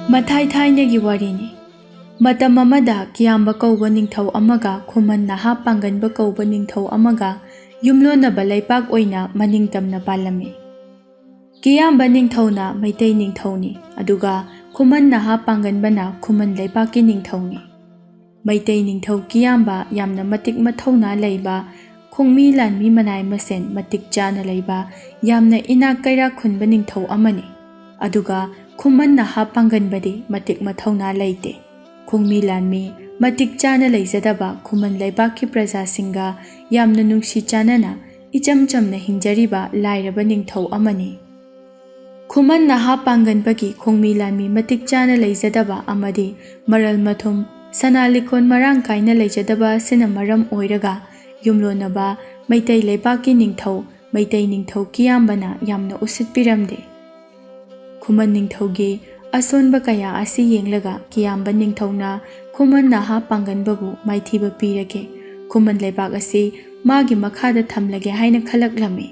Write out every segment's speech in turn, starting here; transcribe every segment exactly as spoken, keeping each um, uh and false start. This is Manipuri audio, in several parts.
ꯃꯊꯥꯏ ꯊꯥꯏꯅꯒꯤ ꯋꯥꯔꯤꯅꯤ꯫ ꯃꯇꯝ ꯑꯃꯗ ꯀꯤꯌꯥꯝꯕ ꯀꯧꯕ ꯅꯤꯡꯊꯧ ꯑꯃꯒ ꯈꯨꯃꯟ ꯅꯍꯥ ꯄꯥꯡꯒꯟꯕ ꯀꯧꯕ ꯅꯤꯡꯊꯧ ꯑꯃꯒ ꯌꯨꯝꯂꯣꯟꯅꯕ ꯂꯩꯄꯥꯛ ꯑꯣꯏꯅ ꯃꯅꯤꯡ ꯇꯝꯅ ꯄꯥꯜꯂꯝꯃꯤ꯫ ꯀꯤꯌꯥꯝꯕ ꯅꯤꯡꯊꯧꯅ ꯃꯩꯇꯩ ꯅꯤꯡꯊꯧꯅꯤ, ꯑꯗꯨꯒ ꯈꯨꯃꯟ ꯅꯍꯥ ꯄꯥꯡꯒꯟꯕꯅ ꯈꯨꯃꯟ ꯂꯩꯄꯥꯛꯀꯤ ꯅꯤꯡꯊꯧꯅꯤ꯫ ꯃꯩꯇꯩ ꯅꯤꯡꯊꯧ ꯀꯤꯌꯥꯝꯕ ꯌꯥꯝꯅ ꯃꯇꯤꯛ ꯃꯊꯧꯅꯥ ꯂꯩꯕ, ꯈꯣꯡꯃꯤ ꯂꯥꯟꯃꯤ ꯃꯅꯥꯏ ꯃꯁꯦꯟ ꯃꯇꯤꯛ ꯆꯥꯅ ꯂꯩꯕ, ꯌꯥꯝꯅ ꯏꯅꯥꯛ ꯀꯩꯔꯥꯛ ꯈꯨꯟꯕ ꯅꯤꯡꯊꯧ ꯑꯃꯅꯤ꯫ ꯑꯗꯨꯒ ꯈꯨꯃꯟ ꯅꯍꯥ ꯄꯥꯡꯒꯟꯕꯗꯤ ꯃꯇꯤꯛ ꯃꯊꯧꯅꯥ ꯂꯩꯇꯦ꯫ ꯈꯣꯡꯃꯤ ꯂꯥꯟꯃꯤ ꯃꯇꯤꯛ ꯆꯥꯅ ꯂꯩꯖꯗꯕ ꯈꯨꯃꯟ ꯂꯩꯕꯥꯛꯀꯤ ꯄ꯭ꯔꯖꯥꯁꯤꯡꯒ ꯌꯥꯝꯅ ꯅꯨꯡꯁꯤ ꯆꯥꯟꯅꯅ ꯏꯆꯝ ꯆꯝꯅ ꯍꯤꯡꯖꯔꯤꯕ ꯂꯥꯏꯔꯕ ꯅꯤꯡꯊꯧ ꯑꯃꯅꯤ꯫ ꯈꯨꯃꯟ ꯅꯍꯥ ꯄꯥꯡꯒꯟꯕꯒꯤ ꯈꯣꯡꯃꯤ ꯂꯥꯟꯃꯤ ꯃꯇꯤꯛ ꯆꯥꯅ ꯂꯩꯖꯗꯕ ꯑꯃꯗꯤ ꯃꯔꯜ ꯃꯊꯨꯝ, ꯁꯅꯥ ꯂꯤꯛꯀꯣꯟ ꯃꯔꯥꯡ ꯀꯥꯏꯅ ꯂꯩꯖꯗꯕ ꯑꯁꯤꯅ ꯃꯔꯝ ꯑꯣꯏꯔꯒ ꯌꯨꯝꯂꯣꯟꯅꯕ ꯃꯩꯇꯩ ꯂꯩꯕꯥꯛꯀꯤ ꯅꯤꯡꯊꯧ, ꯃꯩꯇꯩ ꯅꯤꯡꯊꯧ ꯀꯤꯌꯥꯝꯕꯅ ꯌꯥꯝꯅ ꯎꯁꯤꯠꯄꯤꯔꯝꯗꯦ꯫ ꯈꯨꯃꯟ ꯅꯤꯡꯊꯧꯒꯤ ꯑꯁꯣꯟꯕ ꯀꯌꯥ ꯑꯁꯤ ꯌꯦꯡꯂꯒ ꯀꯤꯌꯥꯝꯕ ꯅꯤꯡꯊꯧꯅ ꯈꯨꯃꯟ ꯅꯍꯥ ꯄꯥꯡꯒꯟꯕꯕꯨ ꯃꯥꯏꯊꯤꯕ ꯄꯤꯔꯒꯦ, ꯈꯨꯃꯟ ꯂꯩꯕꯥꯛ ꯑꯁꯤ ꯃꯥꯒꯤ ꯃꯈꯥꯗ ꯊꯝꯂꯒꯦ ꯍꯥꯏꯅ ꯈꯜꯂꯛꯂꯝꯃꯤ꯫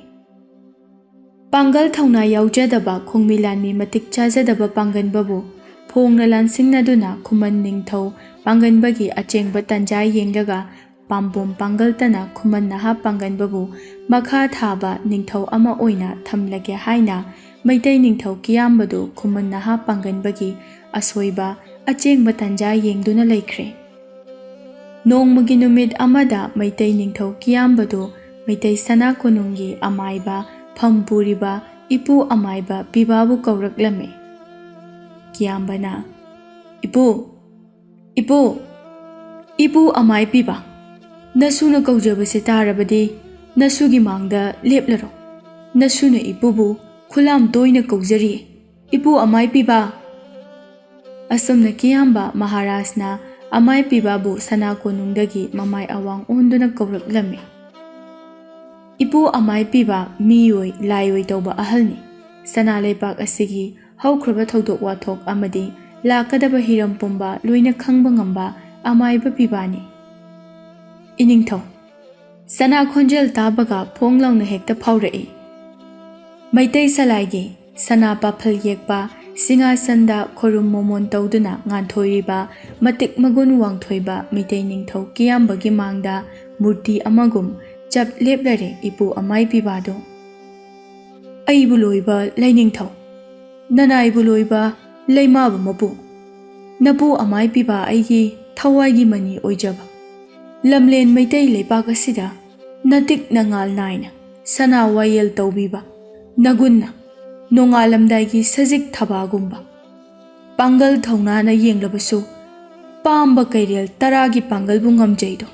ꯄꯥꯡꯒꯜ ꯊꯧꯅꯥ ꯌꯥꯎꯖꯗꯕ ꯈꯣꯡꯃꯤ ꯂꯥꯟꯃꯤ ꯃꯇꯤꯛ ꯆꯥꯖꯗꯕ ꯄꯥꯡꯒꯟꯕꯕꯨ ꯐꯣꯡꯅ ꯂꯥꯟꯁꯤꯡꯅꯗꯨꯅ ꯈꯨꯃꯟ ꯅꯤꯡꯊꯧ ꯄꯥꯡꯒꯟꯕꯒꯤ ꯑꯆꯦꯡꯕ ꯇꯟꯖꯥ ꯌꯦꯡꯂꯒ ꯄꯥꯝꯕꯣꯝ ꯄꯥꯡꯒꯜꯇꯅ ꯈꯨꯃꯟ ꯅꯍꯥ ꯄꯥꯡꯒꯟꯕꯕꯨ ꯃꯈꯥ ꯊꯥꯕ ꯅꯤꯡꯊꯧ ꯑꯃ ꯑꯣꯏꯅ ꯊꯝꯂꯒꯦ ꯍꯥꯏꯅ ꯃꯩꯇꯩ ꯅꯤꯡꯊꯧ ꯀꯤꯌꯥꯝꯕꯗꯨ ꯈꯨꯃꯟ ꯅꯍꯥ ꯄꯥꯡꯒꯟꯕꯒꯤ ꯑꯁꯣꯏꯕ ꯑꯆꯦꯡꯕ ꯇꯟꯖꯥ ꯌꯦꯡꯗꯨꯅ ꯂꯩꯈ꯭ꯔꯦ꯫ ꯅꯣꯡꯃꯒꯤ ꯅꯨꯃꯤꯠ ꯑꯃꯗ ꯃꯩꯇꯩ ꯅꯤꯡꯊꯧ ꯀꯤꯌꯥꯝꯕꯗꯨ ꯃꯩꯇꯩ ꯁꯅꯥ ꯀꯣꯅꯨꯡꯒꯤ ꯑꯃꯥꯏꯕ ꯐꯝ ꯄꯨꯔꯤꯕ ꯏꯄꯨ ꯑꯃꯥꯏꯕ ꯄꯤꯕꯥꯕꯨ ꯀꯧꯔꯛꯂꯝꯃꯤ꯫ ꯀꯤꯌꯥꯝꯕꯅ, "ꯏꯄꯨ, ꯏꯄꯨ, ꯏꯄꯨ ꯑꯃꯥꯏ ꯄꯤꯕ, ꯅꯁꯨꯅ ꯀꯧꯖꯕꯁꯦ ꯇꯥꯔꯕꯗꯤ ꯅꯁꯨꯒꯤ ꯃꯥꯡꯗ ꯂꯦꯞꯂꯔꯣ꯫ ꯅꯁꯨꯅ ꯏꯄꯨꯕꯨ ꯈꯨꯂꯥꯝ ꯇꯣꯏꯅ ꯀꯧꯖꯔꯤ, ꯏꯄꯨ ꯑꯃꯥꯏ ꯄꯤꯕ"꯫ ꯑꯁꯨꯝꯅ ꯀꯤꯌꯥꯝꯕ ꯃꯍꯥꯔꯥꯖꯅ ꯑꯃꯥꯏ ꯄꯤꯕꯥꯕꯨ ꯁꯅꯥ ꯀꯣꯅꯨꯡꯗꯒꯤ ꯃꯃꯥꯏ ꯑꯋꯥꯡ ꯑꯣꯟꯗꯨꯅ ꯀꯧꯔꯛꯂꯝꯃꯤ꯫ ꯏꯄꯨ ꯑꯃꯥꯏ ꯄꯤꯕ ꯃꯤꯑꯣꯏ ꯂꯥꯏꯑꯣꯏ ꯇꯧꯕ ꯑꯍꯜꯅꯤ꯫ ꯁꯅꯥ ꯂꯩꯕꯥꯛ ꯑꯁꯤꯒꯤ ꯍꯧꯈ꯭ꯔꯕ ꯊꯧꯗꯣꯛ ꯋꯥꯊꯣꯛ ꯑꯃꯗꯤ ꯂꯥꯛꯀꯗꯕ ꯍꯤꯔꯝ ꯄꯨꯝꯕ ꯂꯣꯏꯅ ꯈꯪꯕ ꯉꯝꯕ ꯑꯃꯥꯏꯕ ꯄꯤꯕꯥꯅꯤ꯫ ꯏꯅꯤꯡꯊꯧ, ꯁꯅꯥ ꯈꯣꯟꯖꯦꯜ ꯇꯥꯕꯒ ꯐꯣꯡ ꯂꯥꯎꯅ ꯍꯦꯛꯇ ꯐꯥꯎꯔꯛꯏ꯫ ꯃꯩꯇꯩ ꯁꯂꯥꯏꯒꯤ ꯁꯅꯥ ꯄꯥꯐꯜ ꯌꯦꯛꯄ ꯁꯤꯡꯍꯥꯁꯟꯗ ꯈꯣꯏꯔꯨꯝ ꯃꯣꯃꯣꯟ ꯇꯧꯗꯨꯅ ꯉꯥꯟꯊꯣꯏꯔꯤꯕ ꯃꯇꯤꯛ ꯃꯒꯨꯟ ꯋꯥꯡꯊꯣꯏꯕ ꯃꯩꯇꯩ ꯅꯤꯡꯊꯧ ꯀꯤꯌꯥꯝꯕꯒꯤ ꯃꯥꯡꯗ ꯃꯨꯔꯇꯤ ꯑꯃꯒꯨꯝ ꯆꯞ ꯂꯦꯞꯂꯔꯦ ꯏꯄꯨ ꯑꯃꯥꯏ ꯄꯤꯕꯥꯗꯨ꯫ ꯑꯩꯕꯨ ꯂꯣꯏꯕ ꯂꯩꯅꯤꯡꯊꯧ, ꯅꯅꯥꯏꯕꯨ ꯂꯣꯏꯕ ꯂꯩꯃꯥꯕ ꯃꯄꯨ, ꯅꯄꯨ ꯑꯃꯥꯏ ꯄꯤꯕ ꯑꯩꯒꯤ ꯊꯋꯥꯏꯒꯤ ꯃꯅꯤ ꯑꯣꯏꯖꯕ, ꯂꯝꯂꯦꯟ ꯃꯩꯇꯩ ꯂꯩꯄꯥꯛ ꯑꯁꯤꯗ ꯅꯇꯤꯛ ꯅꯉꯥꯜ ꯅꯥꯏꯅ ꯁꯅꯥ ꯋꯥꯌꯦꯜ ꯇꯧꯕꯤꯕ ꯅꯒꯨꯟꯅ ꯅꯣꯡꯉꯥꯜꯂꯝꯗꯥꯏꯒꯤ ꯁꯖꯤꯛ ꯊꯕꯥꯒꯨꯝꯕ꯫ ꯄꯥꯡꯒꯜ ꯊꯧꯅꯥꯅ ꯌꯦꯡꯂꯕꯁꯨ ꯄꯥꯝꯕ ꯀꯩꯔꯦꯜ ꯇꯔꯥꯒꯤ ꯄꯥꯡꯒꯜꯕꯨ ꯉꯝꯖꯩꯗꯣ꯫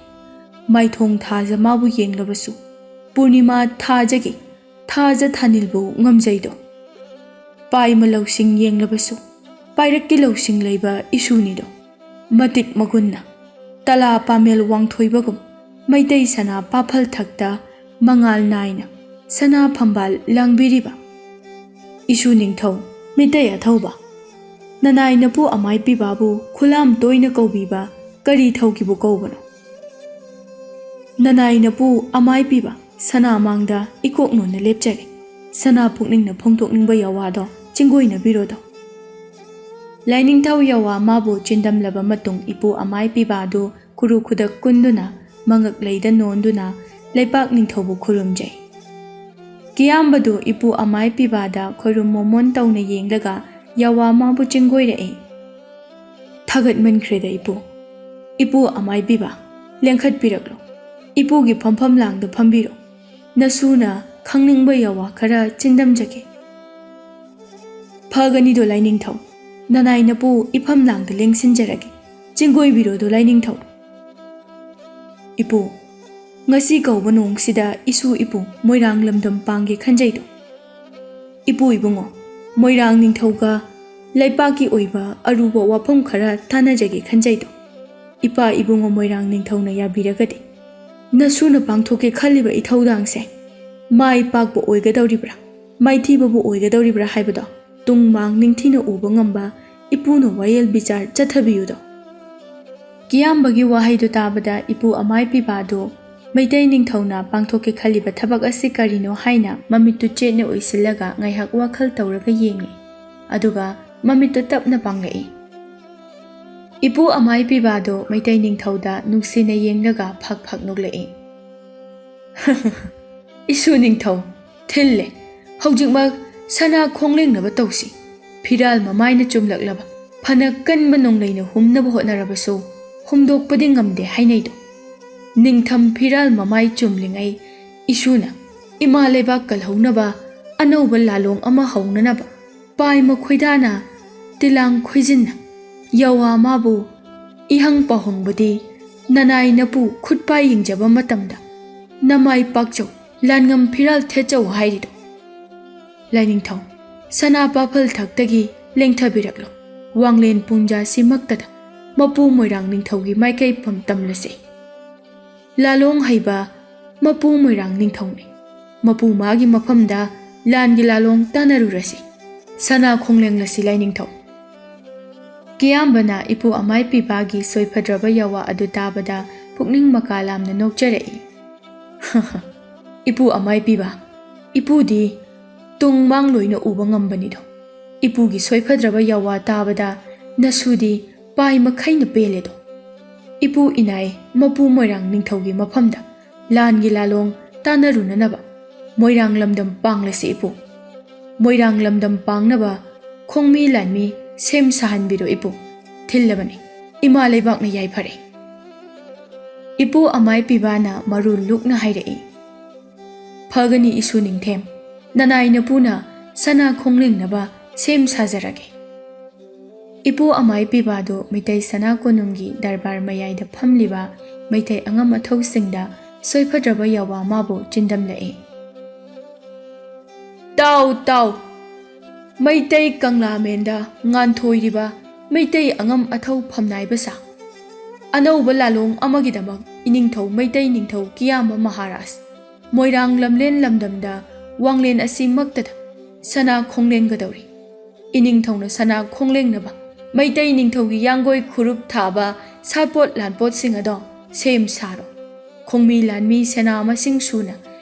ꯃꯥꯏꯊꯣꯡ ꯊꯥꯖ ꯃꯥꯕꯨ ꯌꯦꯡꯂꯕꯁꯨ ꯄꯨꯔꯅꯤꯃꯥ ꯊꯥꯖꯒꯤ ꯊꯥꯖ ꯊꯥꯅꯤꯜꯕꯨ ꯉꯝꯖꯩꯗꯣ꯫ ꯄꯥꯏꯃ ꯂꯧꯁꯤꯡ ꯌꯦꯡꯂꯕꯁꯨ ꯄꯥꯏꯔꯛꯀꯤ ꯂꯧꯁꯤꯡ ꯂꯩꯕ ꯏꯁꯨꯅꯤꯗꯣ꯫ ꯃꯇꯤꯛ ꯃꯒꯨꯟꯅ ꯇꯂꯥ ꯄꯥꯃꯦꯜ ꯋꯥꯡꯊꯣꯏꯕꯒꯨꯝ ꯃꯩꯇꯩ ꯁꯅꯥ ꯄꯥꯐꯜ ꯊꯛꯇ ꯃꯉꯥꯜ ꯅꯥꯏꯅ ꯁꯅꯥ ꯐꯝꯕꯥꯜ ꯂꯥꯡꯕꯤꯔꯤꯕ ꯏꯁꯨ ꯅꯤꯡꯊꯧ ꯃꯤꯇꯩ ꯑꯊꯧꯕ, ꯅꯅꯥꯏ ꯅꯄꯨ ꯑꯃꯥꯏ ꯄꯤꯕꯥꯕꯨ ꯈꯨꯂꯥꯝ ꯇꯣꯏꯅ ꯀꯧꯕꯤꯕ ꯀꯔꯤ ꯊꯧꯒꯤꯕꯨ ꯀꯧꯕꯅꯣ? ꯅꯅꯥꯏ ꯅꯄꯨ ꯑꯃꯥꯏ ꯄꯤꯕ ꯁꯅꯥ ꯃꯥꯡꯗ ꯏꯀꯣꯛ ꯅꯣꯟꯅ ꯂꯦꯞꯆꯔꯦ꯫ ꯁꯅꯥ ꯄꯨꯛꯅꯤꯡꯅ ꯐꯣꯡꯗꯣꯛꯅꯤꯡꯕ ꯌꯥꯋꯥꯗꯣ ꯆꯤꯡꯒꯣꯏꯅꯕꯤꯔꯣꯗꯣ꯫ ꯂꯥꯏꯅꯤꯡꯊꯧ ꯌꯥꯋꯥ ꯃꯥꯕꯨ ꯆꯤꯟꯗꯝꯂꯕ ꯃꯇꯨꯡ ꯏꯄꯨ ꯑꯃꯥꯏ ꯄꯤꯕꯥꯗꯨ ꯈꯨꯔꯨ ꯈꯨꯗꯛ ꯀꯨꯟꯗꯨꯅ ꯃꯉꯛ ꯂꯩꯗ ꯅꯣꯟꯗꯨꯅ ꯂꯩꯄꯥꯛ ꯅꯤꯡꯊꯧꯕꯨ ꯈꯨꯔꯨꯝꯖꯩ꯫ ꯀꯤꯌꯥꯝꯕꯗꯨ ꯏꯄꯨ ꯑꯃꯥꯏ ꯄꯤꯕꯥꯗ ꯈꯣꯏꯔꯨꯝ ꯃꯣꯃꯣꯟ ꯇꯧꯅ ꯌꯦꯡꯂꯒ ꯌꯥꯋꯥ ꯃꯥꯕꯨ ꯆꯤꯡꯒꯣꯏꯔꯛꯏ꯫ ꯊꯥꯒꯠꯃꯟꯈ꯭ꯔꯦꯗ ꯏꯄꯨ꯫ ꯏꯄꯨ ꯑꯃꯥꯏ ꯄꯤꯕ, ꯂꯦꯡꯈꯠꯄꯤꯔꯛꯂꯣ꯫ ꯏꯄꯨꯒꯤ ꯐꯝꯐꯝ ꯂꯥꯡꯗ ꯐꯝꯕꯤꯔꯣ꯫ ꯅꯁꯨꯅ ꯈꯪꯅꯤꯡꯕ ꯌꯥꯋꯥ ꯈꯔ ꯆꯤꯟꯗꯝꯖꯒꯦ꯫ ꯐꯒꯅꯤꯗꯣ ꯂꯥꯏꯅꯤꯡꯊꯧ, ꯅꯅꯥꯏ ꯅꯄꯨ ꯏꯐꯝ ꯂꯥꯡꯗ ꯂꯦꯡꯁꯤꯟꯖꯔꯒꯦ꯫ ꯆꯤꯡꯒꯣꯏꯕꯤꯔꯣꯗꯣ ꯂꯥꯏꯅꯤꯡꯊꯧ꯫ ꯏꯄꯨ, ꯉꯁꯤ ꯀꯧꯕ ꯅꯣꯡꯁꯤꯗ ꯏꯁꯨ ꯏꯄꯨ ꯃꯣꯏꯔꯥꯡ ꯂꯝꯗꯝ ꯄꯥꯡꯒꯦ ꯈꯟꯖꯩꯗꯣ꯫ ꯏꯄꯨ ꯏꯕꯨꯡꯉꯣ, ꯃꯣꯏꯔꯥꯡ ꯅꯤꯡꯊꯧꯒ ꯂꯩꯄꯥꯛꯀꯤ ꯑꯣꯏꯕ ꯑꯔꯨꯕ ꯋꯥꯐꯝ ꯈꯔ ꯇꯥꯟꯅꯖꯒꯦ ꯈꯟꯖꯩꯗꯣ꯫ ꯏꯄꯥ ꯏꯕꯨꯡꯉꯣ ꯃꯣꯏꯔꯥꯡ ꯅꯤꯡꯊꯧꯅ ꯌꯥꯕꯤꯔꯒꯗꯤ ꯅꯁꯨꯅ ꯄꯥꯡꯊꯣꯛꯀꯦ ꯈꯜꯂꯤꯕ ꯏꯊꯧꯗꯥꯡꯁꯦ ꯃꯥꯏ ꯄꯥꯛꯄ ꯑꯣꯏꯒꯗꯧꯔꯤꯕ꯭ꯔꯥ, ꯃꯥꯏꯊꯤꯕꯕꯨ ꯑꯣꯏꯒꯗꯧꯔꯤꯕ꯭ꯔꯥ ꯍꯥꯏꯕꯗꯣ ꯇꯨꯡ ꯃꯥꯡ ꯅꯤꯡꯊꯤꯅ ꯎꯕ ꯉꯝꯕ ꯏꯄꯨꯅ ꯋꯥꯌꯦꯜ ꯕꯤꯆꯥꯔ ꯆꯠꯊꯕꯤꯌꯨꯗꯣ꯫ ꯀꯤꯌꯥꯝꯕꯒꯤ ꯋꯥꯍꯩꯗꯨ ꯇꯥꯕꯗ ꯏꯄꯨ ꯑꯃꯥꯏ ꯄꯤꯕꯥꯗꯨ ꯃꯩꯇꯩ ꯅꯤꯡꯊꯧꯅ ꯄꯥꯡꯊꯣꯛꯀꯦ ꯈꯜꯂꯤꯕ ꯊꯕꯛ ꯑꯁꯤ ꯀꯔꯤꯅꯣ ꯍꯥꯏꯅ ꯃꯃꯤꯠꯇꯨ ꯆꯦꯠꯅ ꯎꯏꯁꯤꯜꯂꯒ ꯉꯥꯏꯍꯥꯛ ꯋꯥꯈꯜ ꯇꯧꯔꯒ ꯌꯦꯡꯂꯤ꯫ ꯑꯗꯨꯒ ꯃꯃꯤꯠꯇꯨ ꯇꯞꯅ ꯄꯥꯡꯂꯛꯏ꯫ ꯏꯄꯨ ꯑꯃꯥꯏ ꯄꯤꯕꯥꯗꯨ ꯃꯩꯇꯩ ꯅꯤꯡꯊꯧꯗ ꯅꯨꯡꯁꯤꯅ ꯌꯦꯡꯂꯒ ꯐꯛ ꯐꯛ ꯅꯣꯛꯂꯛꯏ꯫ "ꯏꯁꯨ ꯅꯤꯡꯊꯧ, ꯊꯤꯜꯂꯦ꯫ ꯍꯧꯖꯤꯛꯃꯛ ꯁꯅꯥ ꯈꯣꯡꯂꯦꯡꯅꯕ ꯇꯧꯁꯤ꯫ ꯐꯤꯔꯥꯜ ꯃꯃꯥꯏꯅ ꯆꯨꯝꯂꯛꯂꯕ, ꯐꯅ ꯀꯟꯕ ꯅꯣꯡꯂꯩꯅ ꯍꯨꯝꯅꯕ ꯍꯣꯠꯅꯔꯕꯁꯨ ꯍꯨꯝꯗꯣꯛꯄꯗꯤ ꯉꯝꯗꯦ ꯍꯥꯏꯅꯩꯗꯣ꯫ ꯅꯤꯡꯊꯝ ꯐꯤꯔꯥꯜ ꯃꯃꯥꯏ ꯆꯨꯝꯂꯤꯉꯩ ꯏꯁꯨꯅ ꯏꯃꯥ ꯂꯩꯕꯥꯛ ꯀꯜꯍꯧꯅꯕ ꯑꯅꯧꯕ ꯂꯥꯂꯣꯡ ꯑꯃ ꯍꯧꯅꯅꯕ ꯄꯥꯏ ꯃꯈꯣꯏꯗꯥꯅ ꯇꯤꯂꯥꯡ ꯈꯣꯏꯖꯤꯟꯅ ꯌꯥꯋꯥ ꯃꯥꯕꯨ ꯏꯍꯪ ꯄꯥꯎꯍꯪꯕꯗꯤ ꯅꯅꯥꯏ ꯅꯄꯨ ꯈꯨꯠꯄꯥꯏ ꯌꯦꯡꯖꯕ ꯃꯇꯝꯗ ꯅꯃꯥꯏ ꯄꯥꯛꯆꯧ, ꯂꯥꯟꯉꯝ ꯐꯤꯔꯥꯜ ꯊꯦꯠꯆꯧ ꯍꯥꯏꯔꯤꯗꯣ꯫ ꯂꯥꯏꯅꯤꯡꯊꯧ, ꯁꯅꯥ ꯄꯥꯐꯜ ꯊꯛꯇꯒꯤ ꯂꯦꯡꯊꯕꯤꯔꯛꯂꯣ꯫ ꯋꯥꯡꯂꯦꯟ ꯄꯨꯡꯖꯥꯁꯤꯃꯛꯇꯗ ꯃꯄꯨ ꯃꯣꯏꯔꯥꯡ ꯅꯤꯡꯊꯧꯒꯤ ꯃꯥꯏꯀꯩ ꯐꯝ ꯇꯝꯂꯁꯤ꯫ ꯂꯥꯂꯣꯡ ꯍꯩꯕ ꯃꯄꯨ ꯃꯣꯏꯔꯥꯡ ꯅꯤꯡꯊꯧꯅꯤ꯫ ꯃꯄꯨ ꯃꯥꯒꯤ ꯃꯐꯝꯗ ꯂꯥꯟꯒꯤ ꯂꯥꯂꯣꯡ ꯇꯥꯟꯅꯔꯨꯔꯁꯤ꯫ ꯁꯅꯥ ꯈꯣꯡꯂꯦꯡꯂꯁꯤ ꯂꯥꯏꯅꯤꯡꯊꯧ꯫" ꯀꯤꯌꯥꯝꯕꯅ ꯏꯄꯨ ꯑꯃꯥꯏ ꯄꯤꯕꯥꯒꯤ ꯁꯣꯏꯐꯗ꯭ꯔꯕ ꯌꯥꯋꯥ ꯑꯗꯨ ꯇꯥꯕꯗ ꯄꯨꯛꯅꯤꯡ ꯃꯀꯥ ꯂꯥꯝꯅ ꯅꯣꯛꯆꯔꯛꯏ꯫ "ꯏꯄꯨ ꯑꯃꯥꯏ ꯄꯤꯕ, ꯏꯄꯨꯗꯤ ꯇꯨꯡ ꯃꯥꯡ ꯂꯣꯏꯅ ꯎꯕ ꯉꯝꯕꯅꯤꯗꯣ꯫ ꯏꯄꯨꯒꯤ ꯁꯣꯏꯐꯗ꯭ꯔꯕ ꯌꯥꯋꯥ ꯇꯥꯕꯗ ꯅꯁꯨꯗꯤ ꯄꯥꯏ ꯃꯈꯩꯅ ꯄꯦꯜꯂꯦꯗꯣ꯫ ꯏꯄꯨ ꯏꯅꯥꯏ ꯃꯄꯨ ꯃꯣꯏꯔꯥꯡ ꯅꯤꯡꯊꯧꯒꯤ ꯃꯐꯝꯗ ꯂꯥꯟꯒꯤ ꯂꯥꯂꯣꯡ ꯇꯥꯟꯅꯔꯨꯅꯅꯕ ꯃꯣꯏꯔꯥꯡ ꯂꯝꯗꯝ ꯄꯥꯡꯂꯁꯤ ꯏꯄꯨ꯫ ꯃꯣꯏꯔꯥꯡ ꯂꯝꯗꯝ ꯄꯥꯡꯅꯕ ꯈꯣꯡꯃꯤ ꯂꯥꯟꯃꯤ ꯁꯦꯝ ꯁꯥꯍꯟꯕꯤꯔꯣ ꯏꯄꯨ꯫ ꯊꯤꯜꯂꯕꯅꯤ꯫ ꯏꯃꯥ ꯂꯩꯕꯥꯛꯅ ꯌꯥꯏꯐꯔꯦ꯫" ꯏꯄꯨ ꯑꯃꯥꯏ ꯄꯤꯕꯥꯅ ꯃꯔꯨ ꯂꯨꯛꯅ ꯍꯥꯏꯔꯛꯏ꯫ "ꯐꯒꯅꯤ ꯏꯁꯨ ꯅꯤꯡꯊꯦꯝ, ꯅꯅꯥꯏ ꯅꯄꯨꯅ ꯁꯅꯥ ꯈꯣꯡꯂꯦꯡꯅꯕ ꯁꯦꯝ ꯁꯥꯖꯔꯒꯦ꯫" ꯏꯄꯨ ꯑꯃꯥꯏ ꯄꯤꯕꯥꯗꯨ ꯃꯩꯇꯩ ꯁꯅꯥ ꯀꯣꯅꯨꯡꯒꯤ ꯗꯔꯕꯥꯔ ꯃꯌꯥꯏꯗ ꯐꯝꯂꯤꯕ ꯃꯩꯇꯩ ꯑꯉꯝ ꯑꯊꯧꯁꯤꯡꯗ ꯁꯣꯏꯐꯗ꯭ꯔꯕ ꯌꯥꯋꯥ ꯃꯥꯕꯨ ꯆꯤꯟꯗꯝꯂꯛꯏ꯫ "ꯇꯥꯎ, ꯇꯥꯎ! ꯃꯩꯇꯩ ꯀꯪꯂꯥꯃꯦꯟꯗ ꯉꯥꯟꯊꯣꯏꯔꯤꯕ ꯃꯩꯇꯩ ꯑꯉꯝ ꯑꯊꯧ ꯐꯝꯅꯥꯏꯕ ꯁꯥ꯫ ꯑꯅꯧꯕ ꯂꯥꯂꯣꯡ ꯑꯃꯒꯤꯗꯃꯛ ꯏꯅꯤꯡꯊꯧ ꯃꯩꯇꯩ ꯅꯤꯡꯊꯧ ꯀꯤꯌꯥꯝꯕ ꯃꯍꯥꯔꯥꯖ ꯃꯣꯏꯔꯥꯡ ꯂꯝꯂꯦꯟ ꯂꯝꯗꯝꯗ ꯋꯥꯡꯂꯦꯟ ꯑꯁꯤꯃꯛꯇꯗ ꯁꯅꯥ ꯈꯣꯡꯂꯦꯡꯒꯗꯧꯔꯤ꯫ ꯏꯅꯤꯡꯊꯧꯅ ꯁꯅꯥ ꯈꯣꯡꯂꯦꯡꯅꯕ ꯃꯩꯇꯩ ꯅꯤꯡꯊꯧꯒꯤ ꯌꯥꯡꯒꯣꯏ ꯈꯨꯔꯨꯞ ꯊꯥꯕ ꯁꯥꯠꯄꯣꯠ ꯂꯥꯟꯄꯣꯠꯁꯤꯡ ꯑꯗꯣ ꯁꯦꯝ ꯁꯥꯔꯣ꯫ ꯈꯣꯡꯃꯤ ꯂꯥꯟꯃꯤ ꯁꯦꯅꯥ ꯃꯁꯤꯡ ꯁꯨꯅ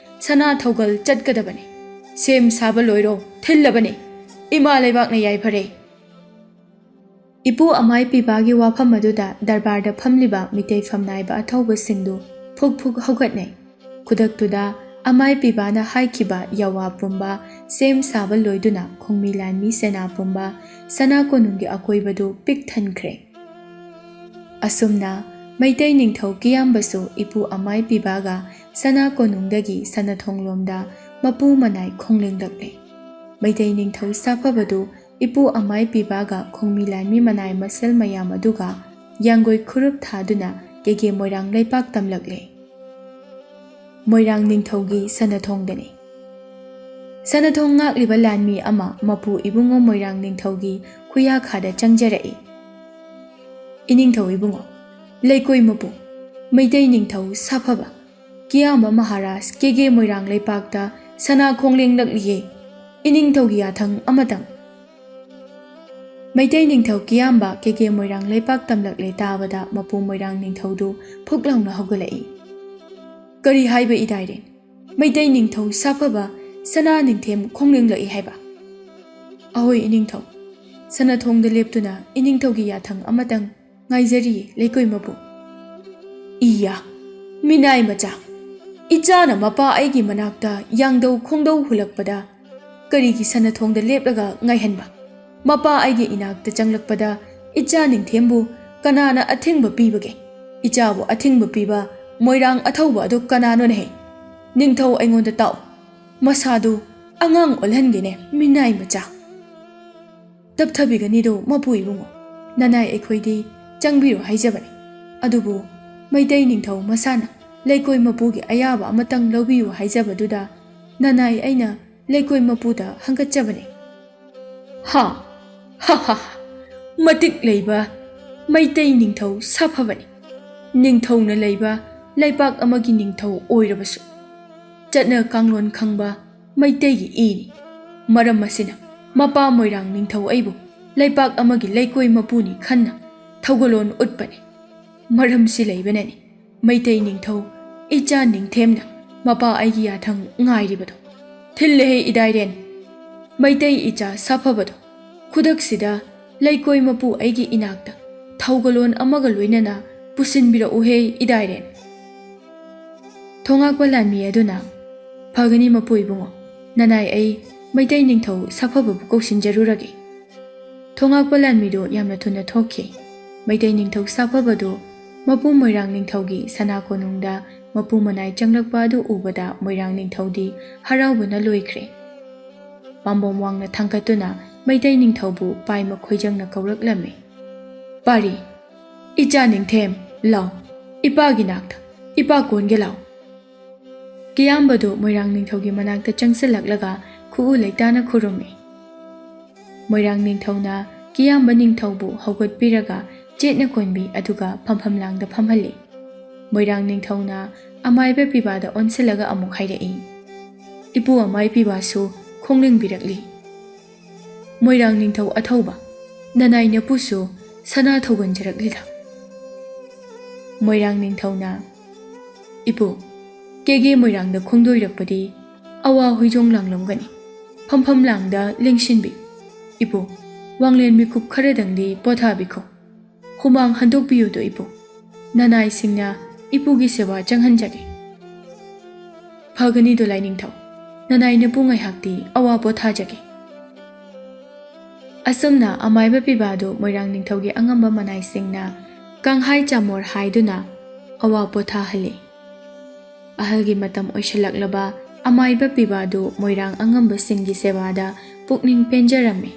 ꯁꯅꯥ ꯊꯧꯒꯜ ꯆꯠꯀꯗꯕꯅꯤ꯫ ꯁꯦꯝ ꯁꯥꯕ ꯂꯣꯏꯔꯣ, ꯊꯤꯜꯂꯕꯅꯤ꯫" ꯏꯃꯥ ꯂꯩꯕꯥꯛꯅ ꯌꯥꯏꯐꯔꯦ꯫ ꯏꯄꯨ ꯑꯃꯥꯏ ꯄꯤꯕꯥꯒꯤ ꯋꯥꯐꯝ ꯑꯗꯨꯗ ꯗꯔꯕꯥꯔꯗ ꯐꯝꯂꯤꯕ ꯃꯤꯇꯩ ꯐꯝꯅꯥꯏꯕ ꯑꯊꯧꯕꯁꯤꯡꯗꯨ ꯐꯨꯛ ꯐꯨꯛ ꯍꯧꯒꯠꯅꯩ꯫ ꯈꯨꯗꯛꯇꯨꯗ ꯑꯃꯥꯏ ꯄꯤꯕꯥꯅ ꯍꯥꯏꯈꯤꯕ ꯌꯥꯋꯥ ꯄꯨꯝꯕ ꯁꯦꯝ ꯁꯥꯕ ꯂꯣꯏꯗꯨꯅ ꯈꯣꯡꯃꯤ ꯂꯥꯟꯃꯤ ꯁꯦꯅꯥ ꯄꯨꯝꯕ ꯁꯅꯥ ꯀꯣꯅꯨꯡꯒꯤ ꯑꯀꯣꯏꯕꯗꯨ ꯄꯤꯛ ꯊꯟꯈ꯭ꯔꯦ꯫ ꯑꯁꯨꯝꯅ ꯃꯩꯇꯩ ꯅꯤꯡꯊꯧ ꯀꯤꯌꯥꯝꯕꯁꯨ ꯏꯄꯨ ꯑꯃꯥꯏ ꯄꯤꯕꯥꯒ ꯁꯅꯥ ꯀꯣꯅꯨꯡꯗꯒꯤ ꯁꯅꯥꯊꯣꯡꯂꯣꯝꯗ ꯃꯄꯨ ꯃꯅꯥꯏ ꯈꯣꯡꯂꯦꯡꯂꯛꯂꯦ꯫ ꯃꯩꯇꯩ ꯅꯤꯡꯊꯧ ꯁꯥꯐꯕꯗꯨ ꯏꯄꯨ ꯑꯃꯥꯏ ꯄꯤꯕꯥꯒ ꯈꯣꯡꯃꯤ ꯂꯥꯟꯃꯤ ꯃꯅꯥꯏ ꯃꯁꯦꯜ ꯃꯌꯥꯝ ꯑꯗꯨꯒ ꯌꯥꯡꯒꯣꯏ ꯈꯨꯔꯨꯞ ꯊꯥꯗꯨꯅ ꯀꯦꯒꯦ ꯃꯣꯏꯔꯥꯡ ꯂꯩꯄꯥꯛ ꯇꯝꯂꯛꯂꯦ꯫ ꯃꯣꯏꯔꯥꯡ ꯅꯤꯡꯊꯧꯒꯤ ꯁꯅꯥꯊꯣꯡꯗꯅꯤ꯫ ꯁꯅꯥꯊꯣꯡ ꯉꯥꯛꯂꯤꯕ ꯂꯥꯟꯃꯤ ꯑꯃ ꯃꯄꯨ ꯏꯕꯨꯡꯉꯣ ꯃꯣꯏꯔꯥꯡ ꯅꯤꯡꯊꯧꯒꯤ ꯈꯨꯌꯥꯈꯥꯗ ꯆꯪꯖꯔꯛꯏ꯫ "ꯏꯅꯤꯡꯊꯧ ꯏꯕꯨꯡꯉꯣ, ꯂꯩꯀꯣꯏ ꯃꯄꯨ, ꯃꯩꯇꯩ ꯅꯤꯡꯊꯧ ꯁꯥꯐꯕ, ꯀꯤꯌꯥꯝꯕ ꯃꯍꯥꯔꯥꯖ ꯀꯦꯒꯦ ꯃꯣꯏꯔꯥꯡ ꯂꯩꯄꯥꯛꯇ ꯁꯅꯥ ꯈꯣꯡꯂꯦꯡꯂꯛꯂꯤꯌꯦ꯫ ꯏꯅꯤꯡꯊꯧꯒꯤ ꯌꯥꯊꯪ ꯑꯃꯇꯪ꯫" ꯃꯩꯇꯩ ꯅꯤꯡꯊꯧ ꯀꯤꯌꯥꯝꯕ ꯀꯦꯒꯦ ꯃꯣꯏꯔꯥꯡ ꯂꯩꯄꯥꯛ ꯇꯝꯂꯛꯂꯦ ꯇꯥꯕꯗ ꯃꯄꯨ ꯃꯣꯏꯔꯥꯡ ꯅꯤꯡꯊꯧꯗꯨ ꯐꯨꯛ ꯂꯥꯎꯅ ꯍꯧꯒꯠꯂꯛꯏ꯫ "ꯀꯔꯤ ꯍꯥꯏꯕ ꯏꯗꯥꯏꯔꯦꯟ? ꯃꯩꯇꯩ ꯅꯤꯡꯊꯧ ꯁꯥꯐꯕ ꯁꯅꯥ ꯅꯤꯡꯊꯦꯝ ꯈꯣꯡꯂꯦꯡꯂꯛꯏ ꯍꯥꯏꯕ?" "ꯑꯍꯣꯏ ꯏꯅꯤꯡꯊꯧ, ꯁꯅꯥꯊꯣꯡꯗ ꯂꯦꯞꯇꯨꯅ ꯏꯅꯤꯡꯊꯧꯒꯤ ꯌꯥꯊꯪ ꯑꯃꯇꯪ ꯉꯥꯏꯖꯔꯤꯌꯦ ꯂꯩꯀꯣꯏ ꯃꯄꯨ꯫" "ꯏꯌꯥ, ꯃꯤꯅꯥꯏ ꯃꯆꯥ, ꯏꯆꯥꯅ ꯃꯄꯥ ꯑꯩꯒꯤ ꯃꯅꯥꯛꯇ ꯌꯥꯡꯗꯧ ꯈꯣꯡꯗꯧ ꯍꯨꯜꯂꯛꯄꯗ ꯀꯔꯤꯒꯤ ꯁꯅꯥꯊꯣꯡꯗ ꯂꯦꯞꯂꯒ ꯉꯥꯏꯍꯟꯕ? ꯃꯄꯥ ꯑꯩꯒꯤ ꯏꯅꯥꯛꯇ ꯆꯪꯂꯛꯄꯗ ꯏꯆꯥ ꯅꯤꯡꯊꯦꯝꯕꯨ ꯀꯅꯥꯅ ꯑꯊꯤꯡꯕ ꯄꯤꯕꯒꯦ? ꯏꯆꯥꯕꯨ ꯑꯊꯤꯡꯕ ꯄꯤꯕ ꯃꯣꯏꯔꯥꯡ ꯑꯊꯧꯕ ꯑꯗꯨ ꯀꯅꯥꯅꯣꯅꯦꯍꯦ? ꯅꯤꯡꯊꯧ ꯑꯩꯉꯣꯟꯗ ꯇꯥꯛꯎ꯫ ꯃꯁꯥꯗꯨ ꯑꯉꯥꯡ ꯑꯣꯜꯍꯟꯒꯦꯅꯦ, ꯃꯤꯅꯥꯏ ꯃꯆꯥ!" "ꯇꯞꯊꯕꯤꯒꯅꯤꯗꯣ ꯃꯄꯨ ꯏꯕꯨꯡꯉꯣ, ꯅꯅꯥꯏ ꯑꯩꯈꯣꯏꯗꯤ ꯆꯪꯕꯤꯔꯨ ꯍꯥꯏꯖꯕꯅꯤ꯫ ꯑꯗꯨꯕꯨ ꯃꯩꯇꯩ ꯅꯤꯡꯊꯧ ꯃꯁꯥꯅ ꯂꯩꯀꯣꯏ ꯃꯄꯨꯒꯤ ꯑꯌꯥꯕ ꯑꯃꯇꯪ ꯂꯧꯕꯤꯌꯨ ꯍꯥꯏꯖꯕꯗꯨꯗ ꯅꯅꯥꯏ ꯑꯩꯅ ꯂꯩꯀꯣꯏ ꯃꯄꯨꯗ ꯍꯪꯒꯠꯆꯕꯅꯤ꯫" "ꯍꯥ, ꯍꯥ ꯍꯥ ꯍꯥ, ꯃꯇꯤꯛ ꯂꯩꯕ ꯃꯩꯇꯩ ꯅꯤꯡꯊꯧ ꯁꯥꯐꯕꯅꯤ꯫ ꯅꯤꯡꯊꯧꯅ ꯂꯩꯕ ꯂꯩꯄꯥꯛ ꯑꯃꯒꯤ ꯅꯤꯡꯊꯧ ꯑꯣꯏꯔꯕꯁꯨ ꯆꯠꯅ ꯀꯥꯡꯂꯣꯟ ꯈꯪꯕ ꯃꯩꯇꯩꯒꯤ ꯏꯅꯤ꯫ ꯃꯔꯝ ꯑꯁꯤꯅ ꯃꯄꯥ ꯃꯣꯏꯔꯥꯡ ꯅꯤꯡꯊꯧ ꯑꯩꯕꯨ ꯂꯩꯄꯥꯛ ꯑꯃꯒꯤ ꯂꯩꯀꯣꯏ ꯃꯄꯨꯅꯤ ꯈꯟꯅ ꯊꯧꯒꯜꯂꯣꯟ ꯎꯠꯄꯅꯤ꯫ ꯃꯔꯝꯁꯤ ꯂꯩꯕꯅꯅꯤ ꯃꯩꯇꯩ ꯅꯤꯡꯊꯧ ꯏꯆꯥ ꯅꯤꯡꯊꯦꯝꯅ ꯃꯄꯥ ꯑꯩꯒꯤ ꯌꯥꯊꯪ ꯉꯥꯏꯔꯤꯕꯗꯣ꯫ ꯊꯤꯜꯂꯦꯍꯦ ꯏꯗꯥꯏꯔꯦꯟ!" ꯃꯩꯇꯩ ꯏꯆꯥ ꯁꯥꯐꯕꯗꯣ ꯈꯨꯗꯛꯁꯤꯗ ꯂꯩꯀꯣꯏ ꯃꯄꯨ ꯑꯩꯒꯤ ꯏꯅꯥꯛꯇ ꯊꯧꯒꯜꯂꯣꯟ ꯑꯃꯒ ꯂꯣꯏꯅꯅ ꯄꯨꯁꯤꯟꯕꯤꯔꯛꯎꯍꯦ, ꯏꯗꯥꯏꯔꯦꯟ꯫ ꯊꯣꯉꯥꯛꯄ ꯂꯥꯟꯃꯤ ꯑꯗꯨꯅ, "ꯐꯒꯅꯤ ꯃꯄꯨ ꯏꯕꯨꯡꯉꯣ, ꯅꯅꯥꯏ ꯑꯩ ꯃꯩꯇꯩ ꯅꯤꯡꯊꯧ ꯁꯥꯐꯕꯕꯨ ꯀꯧꯁꯤꯟꯖꯔꯨꯔꯒꯦ꯫" ꯊꯣꯉꯥꯛꯄ ꯂꯥꯟꯃꯤꯗꯨ ꯌꯥꯝꯅ ꯊꯨꯅ ꯊꯣꯛꯈꯤ꯫ ꯃꯩꯇꯩ ꯅꯤꯡꯊꯧ ꯁꯥꯐꯕꯗꯨ ꯃꯄꯨ ꯃꯣꯏꯔꯥꯡ ꯅꯤꯡꯊꯧꯒꯤ ꯁꯅꯥ ꯀꯣꯅꯨꯡꯗ ꯃꯄꯨ ꯃꯅꯥꯏ ꯆꯪꯂꯛꯄ ꯑꯗꯨ ꯎꯕꯗ ꯃꯣꯏꯔꯥꯡ ꯅꯤꯡꯊꯧꯗꯤ ꯍꯔꯥꯎꯕꯅ ꯂꯣꯏꯈ꯭ꯔꯦ꯫ ꯄꯥꯝꯕꯣꯝ ꯋꯥꯡꯅ ꯊꯥꯡꯒꯠꯇꯨꯅ ꯃꯩꯇꯩ ꯅꯤꯡꯊꯧꯕꯨ ꯄꯥꯏꯃ ꯈꯣꯏꯖꯪꯅ ꯀꯧꯔꯛꯂꯝꯃꯤ꯫ "ꯄꯥꯔꯤ, ꯏꯆꯥ ꯅꯤꯡꯊꯦꯝ, ꯂꯥꯎ, ꯏꯄꯥꯒꯤ ꯅꯥꯛꯇ, ꯏꯄꯥ ꯀꯣꯟꯒꯦ ꯂꯥꯎ꯫" ꯀꯤꯌꯥꯝꯕꯗꯨ ꯃꯣꯏꯔꯥꯡ ꯅꯤꯡꯊꯧꯒꯤ ꯃꯅꯥꯛꯇ ꯆꯪꯁꯤꯜꯂꯛꯂꯒ ꯈꯨꯎ ꯂꯩꯇꯥꯅ ꯈꯨꯔꯨꯝꯃꯤ꯫ ꯃꯣꯏꯔꯥꯡ ꯅꯤꯡꯊꯧꯅ ꯀꯤꯌꯥꯝꯕ ꯅꯤꯡꯊꯧꯕꯨ ꯍꯧꯒꯠꯄꯤꯔꯒ ꯆꯦꯠꯅ ꯀꯣꯟꯕꯤ ꯑꯗꯨꯒ ꯐꯝꯐꯝ ꯂꯥꯡꯗ ꯐꯝꯍꯜꯂꯤ꯫ ꯃꯣꯏꯔꯥꯡ ꯅꯤꯡꯊꯧꯅ ꯑꯃꯥꯏꯕ ꯄꯤꯕꯥꯗ ꯑꯣꯟꯁꯤꯜꯂꯒ ꯑꯃꯨꯛ ꯍꯥꯏꯔꯛꯏ, "ꯏꯄꯨ ꯑꯃꯥꯏ ꯄꯤꯕꯥꯁꯨ ꯈꯣꯡꯅꯤꯡꯕꯤꯔꯛꯂꯤ꯫ ꯃꯣꯏꯔꯥꯡ ꯅꯤꯡꯊꯧ ꯑꯊꯧꯕ, ꯅꯅꯥꯏ ꯅꯄꯨꯁꯨ ꯁꯅꯥ ꯊꯧꯒꯟꯖꯔꯛꯂꯤꯗ꯫" ꯃꯣꯏꯔꯥꯡ ꯅꯤꯡꯊꯧꯅ, "ꯏꯄꯨ, ꯀꯦꯒꯦ ꯃꯣꯏꯔꯥꯡꯗ ꯈꯣꯡꯗꯣꯏꯔꯛꯄꯗꯤ ꯑꯋꯥ ꯍꯨꯏꯖꯣꯡ ꯂꯥꯡꯂꯝꯒꯅꯤ꯫ ꯐꯝꯐꯝ ꯂꯥꯡꯗ ꯂꯦꯡꯁꯤꯟꯕꯤ꯫ ꯏꯄꯨ, ꯋꯥꯡꯂꯦꯟ ꯃꯤꯀꯨꯞ ꯈꯔꯗꯪꯗꯤ ꯄꯣꯊꯥꯕꯤꯈꯣ꯫ ꯍꯨꯃꯥꯡ ꯍꯟꯗꯣꯛꯄꯤꯌꯨꯗꯣ ꯏꯄꯨ꯫ ꯅꯅꯥꯏꯁꯤꯡꯅ ꯏꯄꯨꯒꯤ ꯁꯦꯕꯥ ꯆꯪꯍꯟꯖꯒꯦ꯫" "ꯐꯒꯅꯤꯗꯣ ꯂꯥꯏꯅꯤꯡꯊꯧ, ꯅꯅꯥꯏ ꯅꯄꯨ ꯉꯥꯏꯍꯥꯛꯇꯤ ꯑꯋꯥ ꯄꯣꯊꯥꯖꯒꯦ꯫" ꯑꯁꯨꯝꯅ ꯑꯃꯥꯏꯕ ꯄꯤꯕꯥꯗꯨ ꯃꯣꯏꯔꯥꯡ ꯅꯤꯡꯊꯧꯒꯤ ꯑꯉꯝꯕ ꯃꯅꯥꯏꯁꯤꯡꯅ ꯀꯥꯡꯍꯥꯏ ꯆꯥꯃꯣꯔ ꯍꯥꯏꯗꯨꯅ ꯑꯋꯥ ꯄꯣꯊꯥꯍꯜꯂꯤ꯫ ꯑꯍꯜꯒꯤ ꯃꯇꯝ ꯑꯣꯏꯁꯤꯜꯂꯛꯂꯕ ꯑꯃꯥꯏꯕ ꯄꯤꯕꯥꯗꯨ ꯃꯣꯏꯔꯥꯡ ꯑꯉꯝꯕꯁꯤꯡꯒꯤ ꯁꯦꯕꯥꯗ ꯄꯨꯛꯅꯤꯡ ꯄꯦꯟꯖꯔꯝꯃꯤ꯫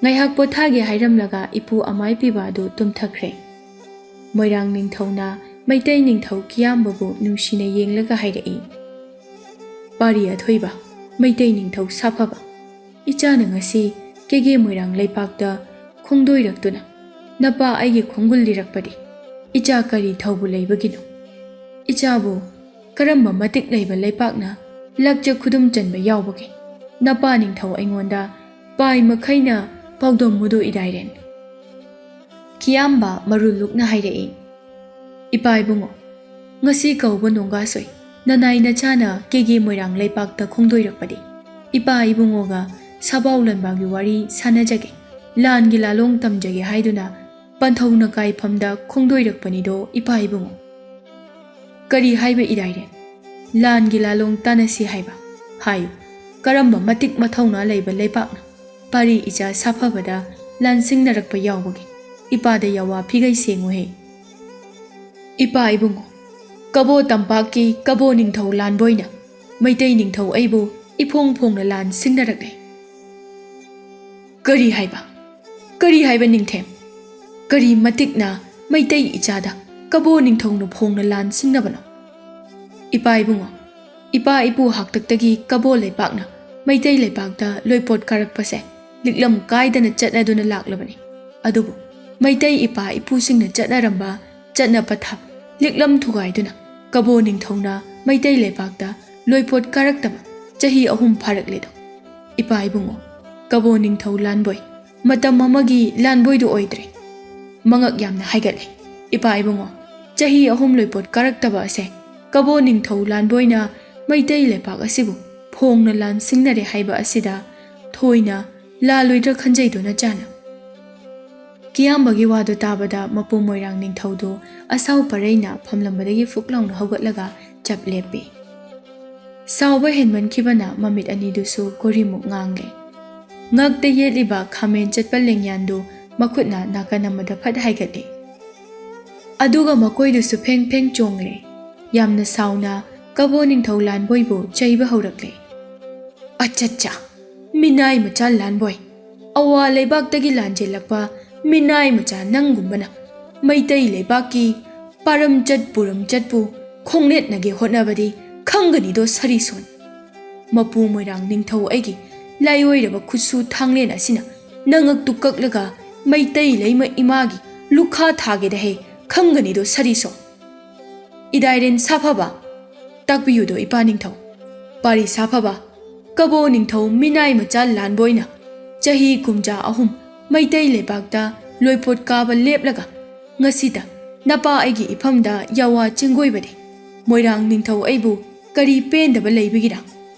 ꯉꯥꯏꯍꯥꯛ ꯄꯣꯊꯥꯒꯦ ꯍꯥꯏꯔꯝꯂꯒ ꯏꯄꯨ ꯑꯃꯥꯏ ꯄꯤꯕꯥꯗꯨ ꯇꯨꯝꯊꯈ꯭ꯔꯦ꯫ ꯃꯣꯏꯔꯥꯡ ꯅꯤꯡꯊꯧꯅ ꯃꯩꯇꯩ ꯅꯤꯡꯊꯧ ꯀꯤꯌꯥꯝꯕꯕꯨ ꯅꯨꯡꯁꯤꯅ ꯌꯦꯡꯂꯒ ꯍꯥꯏꯔꯛꯏ, "ꯄꯥꯔꯤ ꯑꯊꯣꯏꯕ, ꯃꯩꯇꯩ ꯅꯤꯡꯊꯧ ꯁꯥꯐꯕ, ꯏꯆꯥꯅ ꯉꯁꯤ ꯀꯦꯒꯦ ꯃꯣꯏꯔꯥꯡ ꯂꯩꯄꯥꯛꯇ ꯈꯣꯡꯗꯣꯏꯔꯛꯇꯨꯅ ꯅꯄꯥ ꯑꯩꯒꯤ ꯈꯣꯡꯒꯨꯜ ꯂꯤꯔꯛꯄꯗꯤ ꯏꯆꯥ ꯀꯔꯤ ꯊꯧꯕ ꯂꯩꯕꯒꯤꯅꯣ? ꯏꯆꯥꯕꯨ ꯀꯔꯝꯕ ꯃꯇꯤꯛ ꯂꯩꯕ ꯂꯩꯄꯥꯛꯅ ꯂꯛꯆ ꯈꯨꯗꯨꯝ ꯆꯟꯕ ꯌꯥꯎꯕꯒꯦ? ꯅꯄꯥ ꯅꯤꯡꯊꯧ ꯑꯩꯉꯣꯟꯗ ꯄꯥꯏ ꯃꯈꯩꯅ ꯄꯥꯎꯗꯝꯃꯨꯗꯣ ꯏꯗꯥꯏꯔꯦꯟ꯫" ꯀꯤꯌꯥꯝꯕ ꯃꯔꯨ ꯂꯨꯛꯅ ꯍꯥꯏꯔꯛꯏ, "ꯏꯄꯥ ꯏꯕꯨꯡꯉꯣ, ꯉꯁꯤ ꯀꯧꯕ ꯅꯣꯡꯒꯥꯁꯣꯏ ꯅꯅꯥꯏ ꯅꯆꯥꯅ ꯀꯦꯒꯦ ꯃꯣꯏꯔꯥꯡ ꯂꯩꯄꯥꯛꯇ ꯈꯣꯡꯗꯣꯏꯔꯛꯄꯗꯤ ꯏꯄꯥ ꯏꯕꯨꯡꯉꯣꯒ ꯁꯥꯕꯥꯎ ꯂꯟꯕꯥꯒꯤ ꯋꯥꯔꯤ ꯁꯥꯟꯅꯖꯒꯦ, ꯂꯥꯟꯒꯤ ꯂꯥꯂꯣꯡ ꯇꯝꯖꯒꯦ ꯍꯥꯏꯗꯨꯅ ꯄꯟꯊꯧꯅ ꯀꯥꯏꯐꯝꯗ ꯈꯣꯡꯗꯣꯏꯔꯛꯄꯅꯤꯗꯣ ꯏꯄꯥ ꯏꯕꯨꯡꯉꯣ꯫ ꯀꯔꯤ ꯍꯥꯏꯕ ꯏꯔꯥꯏꯔꯦ? ꯂꯥꯟꯒꯤ ꯂꯥꯂꯣꯡ ꯇꯥꯟꯅꯁꯤ ꯍꯥꯏꯕ? ꯍꯥꯏꯌꯨ, ꯀꯔꯝꯕ ꯃꯇꯤꯛ ꯃꯊꯧꯅꯥ ꯂꯩꯕ ꯂꯩꯕꯥꯛꯅ ꯄꯥꯔꯤ ꯏꯆꯥ ꯁꯥꯐꯕꯗ ꯂꯥꯟ ꯁꯤꯡꯅꯔꯛꯄ ꯌꯥꯎꯕꯒꯦ? ꯏꯄꯥꯗ ꯌꯥꯋꯥ ꯐꯤꯒꯩ ꯁꯦꯡꯉꯨꯍꯦ꯫ ꯏꯄꯥ ꯏꯕꯨꯡꯉꯣ, ꯀꯕꯣ ꯇꯝꯄꯥꯛꯀꯤ ꯀꯕꯣ ꯅꯤꯡꯊꯧ ꯂꯥꯟꯕꯣꯏꯅ ꯃꯩꯇꯩ ꯅꯤꯡꯊꯧ ꯑꯩꯕꯨ ꯏꯐꯣꯡ ꯐꯣꯡꯅ ꯂꯥꯟ ꯁꯤꯡꯅꯔꯛꯂꯦ꯫ ꯀꯔꯤ ꯍꯥꯏꯕ? ꯀꯔꯤ ꯍꯥꯏꯕ ꯅꯤꯡꯊꯦꯝ? ꯀꯔꯤ ꯃꯇꯤꯛꯅ ꯃꯩꯇꯩ ꯏꯆꯥꯗ ꯀꯕꯣ ꯅꯤꯡꯊꯧꯅ ꯐꯣꯡꯅ ꯂꯥꯟ ꯁꯤꯡꯅꯕꯅꯣ? ꯏꯄꯥ ꯏꯕꯨꯡꯉꯣ, ꯏꯄꯥ ꯏꯄꯨ ꯍꯥꯛꯇꯛꯇꯒꯤ ꯀꯕꯣ ꯂꯩꯄꯥꯛꯅ ꯃꯩꯇꯩ ꯂꯩꯄꯥꯛꯇ ꯂꯣꯏꯄꯣꯠ ꯀꯥꯔꯛꯄꯁꯦ ꯂꯤꯛꯂꯝ ꯀꯥꯏꯗꯅ ꯆꯠꯅꯗꯨꯅ ꯂꯥꯛꯂꯕꯅꯤ꯫ ꯑꯗꯨꯕꯨ ꯃꯩꯇꯩ ꯏꯄꯥ ꯏꯄꯨꯁꯤꯡꯅ ꯆꯠꯅꯔꯝꯕ ꯆꯠꯅ ꯄꯊꯥꯞ ꯂꯤꯛꯂꯝ ꯊꯨꯒꯥꯏꯗꯨꯅ ꯀꯕꯣ ꯅꯤꯡꯊꯧꯅ ꯃꯩꯇꯩ ꯂꯩꯄꯥꯛꯇ ꯂꯣꯏꯄꯣꯠ ꯀꯥꯔꯛꯇꯕ ꯆꯍꯤ ꯑꯍꯨꯝ ꯐꯥꯔꯛꯂꯦꯗꯣ꯫ ꯏꯄꯥ ꯏꯕꯨꯡꯉꯣ, ꯀꯕꯣ ꯅꯤꯡꯊꯧ ꯂꯥꯟꯕꯣꯏ ꯃꯇꯝ ꯑꯃꯒꯤ ꯂꯥꯟꯕꯣꯏꯗꯨ ꯑꯣꯏꯗ꯭ꯔꯦ꯫ ꯃꯉꯛ ꯌꯥꯝꯅ ꯍꯥꯏꯒꯠꯂꯦ꯫ ꯏꯄꯥ ꯏꯕꯨꯡꯉꯣ, ꯆꯍꯤ ꯑꯍꯨꯝ ꯂꯣꯏꯄꯣꯠ ꯀꯥꯔꯛꯇꯕ ꯑꯁꯦ ꯀꯕꯣ ꯅꯤꯡꯊꯧ ꯂꯥꯟꯕꯣꯏꯅ ꯃꯩꯇꯩ ꯂꯩꯄꯥꯛ ꯑꯁꯤꯕꯨ ꯐꯣꯡꯅ ꯂꯥꯟ ꯁꯤꯡꯅꯔꯦ ꯍꯥꯏꯕ ꯑꯁꯤꯗ ꯊꯣꯏꯅ ꯂꯥꯜꯂꯣꯏꯗ꯭ꯔꯥ ꯈꯟꯖꯩꯗꯣ ꯅꯆꯥꯅ? ꯀꯤꯌꯥꯝꯕꯒꯤ ꯋꯥꯗꯨ ꯇꯥꯕꯗ ꯃꯄꯨ ꯃꯣꯏꯔꯥꯡ ꯅꯤꯡꯊꯧꯗꯨ ꯑꯁꯥꯎ ꯄꯔꯩꯅ ꯐꯝꯂꯝꯕꯗꯒꯤ ꯐꯨꯛ ꯂꯥꯎꯅ ꯍꯧꯒꯠꯂꯒ ꯆꯞ ꯂꯦꯞꯄꯤ꯫ ꯁꯥꯎꯕ ꯍꯦꯟꯃꯟꯈꯤꯕꯅ ꯃꯃꯤꯠ ꯑꯅꯤꯗꯨꯁꯨ ꯀꯣꯔꯤꯃꯨꯛ ꯉꯥꯡꯂꯦ꯫ ꯉꯛꯇ ꯌꯦꯠꯂꯤꯕ ꯈꯥꯃꯦꯟ ꯆꯠꯄ ꯂꯦꯡꯌꯥꯟꯗꯨ ꯃꯈꯨꯠꯅ ꯅꯥꯀꯟ ꯑꯃꯗ ꯐꯠ ꯍꯥꯏꯒꯠꯂꯦ꯫ ꯑꯗꯨꯒ ꯃꯀꯣꯏꯗꯨꯁꯨ ꯐꯦꯡ ꯐꯦꯡ ꯆꯣꯡꯂꯦ꯫ ꯌꯥꯝꯅ ꯁꯥꯎꯅ ꯀꯕꯣ ꯅꯤꯡꯊꯧ ꯂꯥꯟꯕꯣꯏꯕꯨ ꯆꯩꯕ ꯍꯧꯔꯛꯂꯦ꯫ "ꯑꯆꯠꯆꯥ, ꯃꯤꯅꯥꯏ ꯃꯆꯥ ꯂꯥꯟꯕꯣꯏ, ꯑꯋꯥ ꯂꯩꯕꯥꯛꯇꯒꯤ ꯂꯥꯟꯖꯦꯜꯂꯛꯄ ꯃꯤꯅꯥꯏ ꯃꯆꯥ ꯅꯪꯒꯨꯝꯕꯅ ꯃꯩꯇꯩ ꯂꯩꯕꯥꯛꯀꯤ ꯄꯥꯔꯝꯆꯠ ꯄꯨꯔꯝꯆꯠꯄꯨ ꯈꯣꯡꯅꯦꯠꯅꯒꯦ ꯍꯣꯠꯅꯕꯗꯤ ꯈꯪꯒꯅꯤꯗꯣ ꯁꯔꯤꯁꯣꯟ꯫ ꯃꯄꯨ ꯃꯣꯏꯔꯥꯡ ꯅꯤꯡꯊꯧ ꯑꯩꯒꯤ ꯂꯥꯏꯑꯣꯏꯔꯕ ꯈꯨꯠꯁꯨ ꯊꯥꯡꯂꯦꯟ ꯑꯁꯤꯅ ꯅꯉꯛꯇꯨ ꯀꯛꯂꯒ ꯃꯩꯇꯩ ꯂꯩꯃ ꯏꯃꯥꯒꯤ ꯂꯨꯈꯥ ꯊꯥꯒꯦꯗ ꯍꯦ ꯈꯪꯒꯅꯤꯗꯣ ꯁꯔꯤꯁꯣꯟ꯫ ꯏꯗꯥꯏꯔꯦꯟ ꯁꯥꯐꯕ, ꯇꯥꯛꯄꯤꯌꯨꯗꯣ ꯏꯄꯥ ꯅꯤꯡꯊꯧ꯫ ꯄꯥꯔꯤ ꯁꯥꯐꯕ, ꯀꯕꯣ ꯅꯤꯡꯊꯧ ꯃꯤꯅꯥꯏ ꯃꯆꯥ ꯂꯥꯟꯕꯣꯏꯅ ꯆꯍꯤ ꯀꯨꯝꯖꯥ ꯑꯍꯨꯝ ꯃꯩꯇꯩ ꯂꯩꯕꯥꯛꯇ ꯂꯣꯏꯄꯣꯠ ꯀꯥꯕ ꯂꯦꯞꯂꯒ ꯉꯁꯤꯗ ꯅꯄꯥ ꯑꯩꯒꯤ ꯏꯐꯝꯗ ꯌꯥꯋꯥ ꯆꯤꯡꯒꯣꯏꯕꯗꯤ ꯃꯣꯏꯔꯥꯡ ꯅꯤꯡꯊꯧ ꯑꯩꯕꯨ ꯀꯔꯤ ꯄꯦꯟꯗꯕ ꯂꯩꯕꯒꯤꯔ?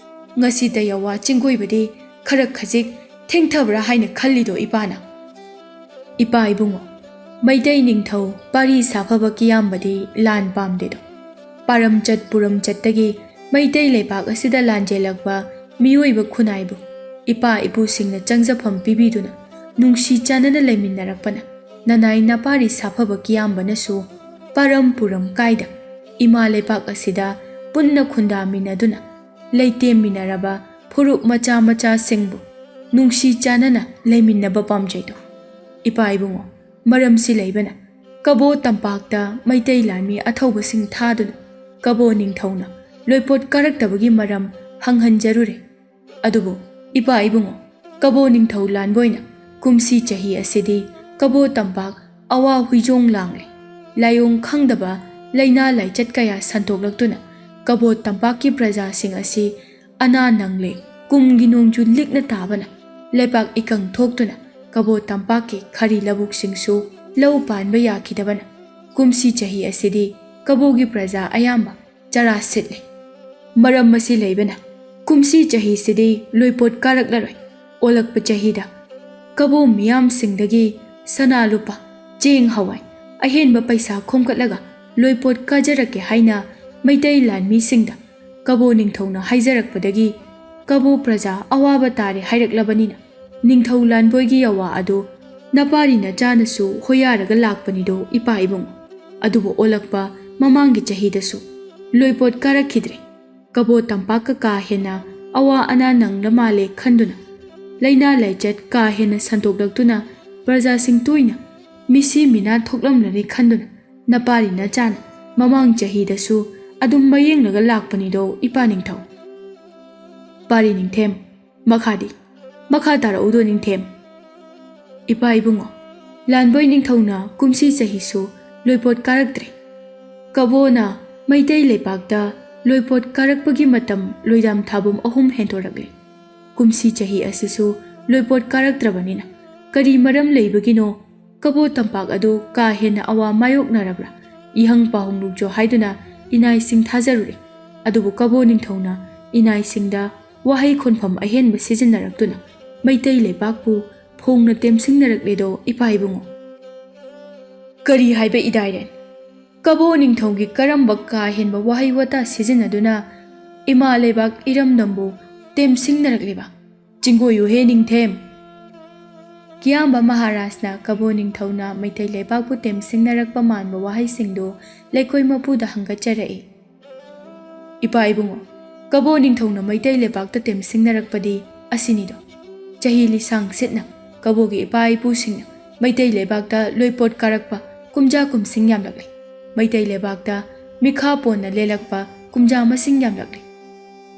ꯉꯁꯤꯗ ꯌꯥꯋꯥ ꯆꯤꯡꯒꯣꯏꯕꯗꯤ ꯈꯔ ꯈꯖꯤꯛ ꯊꯦꯡꯊꯕ꯭ꯔꯥ ꯍꯥꯏꯅ ꯈꯜꯂꯤꯗꯣ ꯏꯄꯥꯅ? ꯏꯄꯥ ꯏꯕꯨꯡꯉꯣ, ꯃꯩꯇꯩ ꯅꯤꯡꯊꯧ ꯄꯥꯔꯤ ꯁꯥꯐꯕ ꯀꯤꯌꯥꯝꯕꯗꯤ ꯂꯥꯟ ꯄꯥꯝꯗꯦꯗꯣ꯫ ꯄꯥꯔꯝꯆꯠ ꯄꯨꯔꯝꯆꯠꯇꯒꯤ ꯃꯩꯇꯩ ꯂꯩꯕꯥꯛ ꯑꯁꯤꯗ ꯂꯥꯟꯖꯦꯜꯂꯛꯄ ꯃꯤꯑꯣꯏꯕ ꯈꯨꯟꯅꯥꯏꯕꯨ ꯏꯄꯥ ꯏꯄꯨꯁꯤꯡꯅ ꯆꯪꯖꯐꯝ ꯄꯤꯕꯤꯗꯨꯅ ꯅꯨꯡꯁꯤ ꯆꯥꯟꯅꯅ ꯂꯩꯃꯤꯟꯅꯔꯛꯄꯅ ꯅꯅꯥꯏ ꯅꯄꯥꯔꯤ ꯁꯥꯐꯕ ꯀꯤꯌꯥꯝꯕꯅꯁꯨ ꯄꯥꯔꯝ ꯄꯨꯔꯝ ꯀꯥꯏꯗ ꯏꯃꯥ ꯂꯩꯕꯥꯛ ꯑꯁꯤꯗ ꯄꯨꯟꯅ ꯈꯨꯟꯗꯥꯃꯤꯟꯅꯗꯨꯅ ꯂꯩꯇꯦꯝꯃꯤꯟꯅꯔꯕ ꯐꯨꯔꯨꯞ ꯃꯆꯥ ꯃꯆꯥꯁꯤꯡꯕꯨ ꯅꯨꯡꯁꯤ ꯆꯥꯟꯅꯅ ꯂꯩꯃꯤꯟꯅꯕ ꯄꯥꯝꯖꯩꯗꯣ꯫ ꯏꯄꯥ ꯏꯕꯨꯡꯉꯣ, ꯃꯔꯝꯁꯤ ꯂꯩꯕꯅ ꯀꯕꯣ ꯇꯝꯄꯥꯛꯇ ꯃꯩꯇꯩ ꯂꯥꯟꯃꯤ ꯑꯊꯧꯕꯁꯤꯡ ꯊꯥꯗꯨꯅ ꯀꯕꯣ ꯅꯤꯡꯊꯧꯅ ꯂꯣꯏꯄꯣꯠ ꯀꯥꯔꯛꯇꯕꯒꯤ ꯃꯔꯝ ꯍꯪꯍꯟꯖꯔꯨꯔꯦ꯫ ꯑꯗꯨꯕꯨ ꯏꯄꯥ ꯏꯕꯨꯡꯉꯣ, ꯀꯕꯣ ꯅꯤꯡꯊꯧ ꯂꯥꯟꯕꯣꯏꯅ ꯀꯨꯝꯁꯤ ꯆꯍꯤ ꯑꯁꯤꯗꯤ ꯀꯕꯣ ꯇꯝꯄꯥꯛ ꯑꯋꯥ ꯍꯨꯏꯖꯣꯡ ꯂꯥꯡꯂꯦ꯫ ꯂꯥꯏꯑꯣꯡ ꯈꯪꯗꯕ ꯂꯥꯏꯅꯥ ꯂꯥꯏꯆꯠ ꯀꯌꯥ ꯁꯟꯗꯣꯛꯂꯛꯇꯨꯅ ꯀꯕꯣ ꯇꯝꯄꯥꯛꯀꯤ ꯄ꯭ꯔꯖꯥꯁꯤꯡ ꯑꯁꯤ ꯑꯅꯥ ꯅꯪꯂꯦ꯫ ꯀꯨꯝꯒꯤ ꯅꯣꯡꯖꯨ ꯂꯤꯛꯅ ꯇꯥꯕꯅ ꯂꯩꯕꯥꯛ ꯏꯀꯪ ꯊꯣꯛꯇꯨꯅ ꯀꯕꯣ ꯇꯝꯄꯥꯛꯀꯤ ꯈꯔꯤ ꯂꯧꯕꯨꯛꯁꯤꯡꯁꯨ ꯂꯧ ꯄꯥꯟꯕ ꯌꯥꯈꯤꯗꯕꯅ ꯀꯨꯝꯁꯤ ꯆꯍꯤ ꯑꯁꯤꯗꯤ ꯀꯕꯣꯒꯤ ꯄ꯭ꯔꯖꯥ ꯑꯌꯥꯝꯕ ꯆꯔꯥ ꯁꯤꯠꯂꯦ꯫ ꯃꯔꯝ ꯑꯁꯤ ꯂꯩꯕꯅ ꯀꯨꯝꯁꯤ ꯆꯍꯤꯁꯤꯗꯤ ꯂꯣꯏꯄꯣꯠ ꯀꯥꯔꯛꯂꯔꯣꯏ꯫ ꯑꯣꯜꯂꯛꯄ ꯆꯍꯤꯗ ꯀꯕꯣ ꯃꯤꯌꯥꯝꯁꯤꯡꯗꯒꯤ ꯁꯅꯥ ꯂꯨꯄꯥ, ꯆꯦꯡ ꯍꯋꯥꯏ, ꯑꯍꯦꯟꯕ ꯄꯩꯁꯥ ꯈꯣꯝꯒꯠꯂꯒ ꯂꯣꯏꯄꯣꯠ ꯀꯥꯖꯔꯛꯀꯦ ꯍꯥꯏꯅ ꯃꯩꯇꯩ ꯂꯥꯟꯃꯤꯁꯤꯡꯗ ꯀꯕꯣ ꯅꯤꯡꯊꯧꯅ ꯍꯥꯏꯖꯔꯛꯄꯗꯒꯤ ꯀꯕꯣ ꯄ꯭ꯔꯖꯥ ꯑꯋꯥꯕ ꯇꯥꯔꯦ ꯍꯥꯏꯔꯛꯂꯕꯅꯤꯅ ꯅꯤꯡꯊꯧ ꯂꯥꯟꯕꯣꯏꯒꯤ ꯌꯥꯋꯥ ꯑꯗꯨ ꯅꯄꯥꯔꯤ ꯅꯆꯥꯅꯁꯨ ꯍꯣꯌꯥꯔꯒ ꯂꯥꯛꯄꯅꯤꯗꯣ ꯏꯄꯥ ꯏꯕꯨꯡ꯫ ꯑꯗꯨꯕꯨ ꯑꯣꯜꯂꯛꯄ ꯃꯃꯥꯡꯒꯤ ꯆꯍꯤꯗꯁꯨ ꯂꯣꯏꯄꯣꯠ ꯀꯥꯔꯛꯈꯤꯗ꯭ꯔꯦ꯫ ꯀꯕꯣ ꯇꯝꯄꯥꯛꯀ ꯀꯥ ꯍꯦꯟꯅ ꯑꯋꯥ ꯑꯅꯥ ꯅꯪꯂ ꯃꯥꯜꯂꯦ ꯈꯟꯗꯨꯅ ꯂꯥꯏꯅꯥ ꯂꯥꯏꯆꯠ ꯀꯥ ꯍꯦꯟꯅ ꯁꯟꯗꯣꯛꯂꯛꯇꯨꯅ ꯄ꯭ꯔꯖꯥꯁꯤꯡ ꯇꯣꯏꯅ ꯃꯤꯁꯤ ꯃꯤꯅꯥ ꯊꯣꯛꯂꯝꯂꯅꯤ ꯈꯟꯗꯨꯅ ꯅꯄꯥꯔꯤ ꯅꯆꯥꯅ ꯃꯃꯥꯡ ꯆꯍꯤꯗꯁꯨ ꯑꯗꯨꯝ ꯃꯌꯦꯡꯂꯒ ꯂꯥꯛꯄꯅꯤꯗꯣ ꯏꯄꯥ ꯅꯤꯡꯊꯧ꯫ ꯄꯥꯔꯤ ꯅꯤꯡꯊꯦꯝ, ꯃꯈꯥꯗꯤ? ꯃꯈꯥ ꯇꯥꯔꯛꯎꯗꯣ ꯅꯤꯡꯊꯦꯝ꯫ ꯏꯄꯥ ꯏꯕꯨꯡꯉꯣ, ꯂꯥꯟꯕꯣꯏ ꯅꯤꯡꯊꯧꯅ ꯀꯨꯝꯁꯤ ꯆꯍꯤꯁꯨ ꯂꯣꯏꯄꯣꯠ ꯀꯥꯔꯛꯇ꯭ꯔꯦ꯫ ꯀꯕꯣꯅ ꯃꯩꯇꯩ ꯂꯩꯄꯥꯛꯇ ꯂꯣꯏꯄꯣꯠ ꯀꯥꯔꯛꯄꯒꯤ ꯃꯇꯝ ꯂꯣꯏꯗꯥꯝ ꯊꯥꯕꯝ ꯑꯍꯨꯝ ꯍꯦꯟꯗꯣꯔꯛꯂꯦ꯫ ꯀꯨꯝꯁꯤ ꯆꯍꯤ ꯑꯁꯤꯁꯨ ꯂꯣꯏꯄꯣꯠ ꯀꯥꯔꯛꯇ꯭ꯔꯕꯅꯤꯅ ꯀꯔꯤ ꯃꯔꯝ ꯂꯩꯕꯒꯤꯅꯣ? ꯀꯕꯣ ꯇꯝꯄꯥꯛ ꯑꯗꯨ ꯀꯥ ꯍꯦꯟꯅ ꯑꯋꯥ ꯃꯥꯌꯣꯛꯅꯔꯕ꯭ꯔꯥ? ꯏꯍꯪ ꯄꯥꯎꯍꯪ ꯂꯨꯛꯆꯣ ꯍꯥꯏꯗꯨꯅ ꯏꯅꯥꯏꯁꯤꯡ ꯊꯥꯖꯔꯨꯔꯦ꯫ ꯑꯗꯨꯕꯨ ꯀꯕꯣ ꯅꯤꯡꯊꯧꯅ ꯏꯅꯥꯏꯁꯤꯡꯗ ꯋꯥꯍꯩ ꯈꯣꯟꯐꯝ ꯑꯍꯦꯟꯕ ꯁꯤꯖꯤꯟꯅꯔꯛꯇꯨꯅ ꯃꯩꯇꯩ ꯂꯩꯕꯥꯛꯄꯨ ꯐꯣꯡꯅ ꯇꯦꯝꯁꯤꯡꯅꯔꯛꯂꯦꯗꯣ ꯏꯄꯥ ꯏꯕꯨꯡꯉꯣ꯫ ꯀꯔꯤ ꯍꯥꯏꯕ ꯏꯗꯥꯏꯔꯦꯟ? ꯀꯕꯣ ꯅꯤꯡꯊꯧꯒꯤ ꯀꯔꯝꯕ ꯀꯥ ꯍꯦꯟꯕ ꯋꯥꯍꯩ ꯋꯥꯇꯥ ꯁꯤꯖꯤꯟꯅꯗꯨꯅ ꯏꯃꯥ ꯂꯩꯕꯥꯛ ꯏꯔꯝꯗꯝꯕꯨ ꯇꯦꯝꯁꯤꯡꯅꯔꯛꯂꯤꯕ? ꯆꯤꯡꯒꯣꯌꯨꯍꯦ ꯅꯤꯡꯊꯦꯝ꯫ ꯀꯤꯌꯥꯝꯕ ꯃꯍꯥꯔꯥꯖꯅ ꯀꯕꯣ ꯅꯤꯡꯊꯧꯅ ꯃꯩꯇꯩ ꯂꯩꯕꯥꯛꯄꯨ ꯇꯦꯝꯁꯤꯡꯅꯔꯛꯄ ꯃꯥꯟꯕ ꯋꯥꯍꯩꯁꯤꯡꯗꯨ ꯂꯩꯀꯣꯏ ꯃꯄꯨꯗ ꯍꯪꯒꯠꯆꯔꯛꯏ꯫ ꯏꯄꯥ ꯏꯕꯨꯡꯉꯣ, ꯀꯕꯣ ꯅꯤꯡꯊꯧꯅ ꯃꯩꯇꯩ ꯂꯩꯕꯥꯛꯇ ꯇꯦꯝꯁꯤꯡꯅꯔꯛꯄꯗꯤ ꯑꯁꯤꯅꯤꯗꯣ꯫ ꯆꯍꯤ ꯂꯤꯁꯥꯡ ꯁꯤꯠꯅ ꯀꯕꯣꯒꯤ ꯏꯄꯥ ꯏꯄꯨꯁꯤꯡꯅ ꯃꯩꯇꯩ ꯂꯩꯕꯥꯛꯇ ꯂꯣꯏꯄꯣꯠ ꯀꯥꯔꯛꯄ ꯀꯨꯝꯖꯥ ꯀꯨꯝꯁꯤꯡ ꯌꯥꯝꯂꯛꯂꯦ꯫ ꯃꯩꯇꯩ ꯂꯩꯕꯥꯛꯇ ꯃꯤꯈꯥ ꯄꯣꯟꯅ ꯂꯦꯜꯂꯛꯄ ꯀꯨꯝꯖꯥ ꯃꯁꯤꯡ ꯌꯥꯝꯂꯛꯂꯦ꯫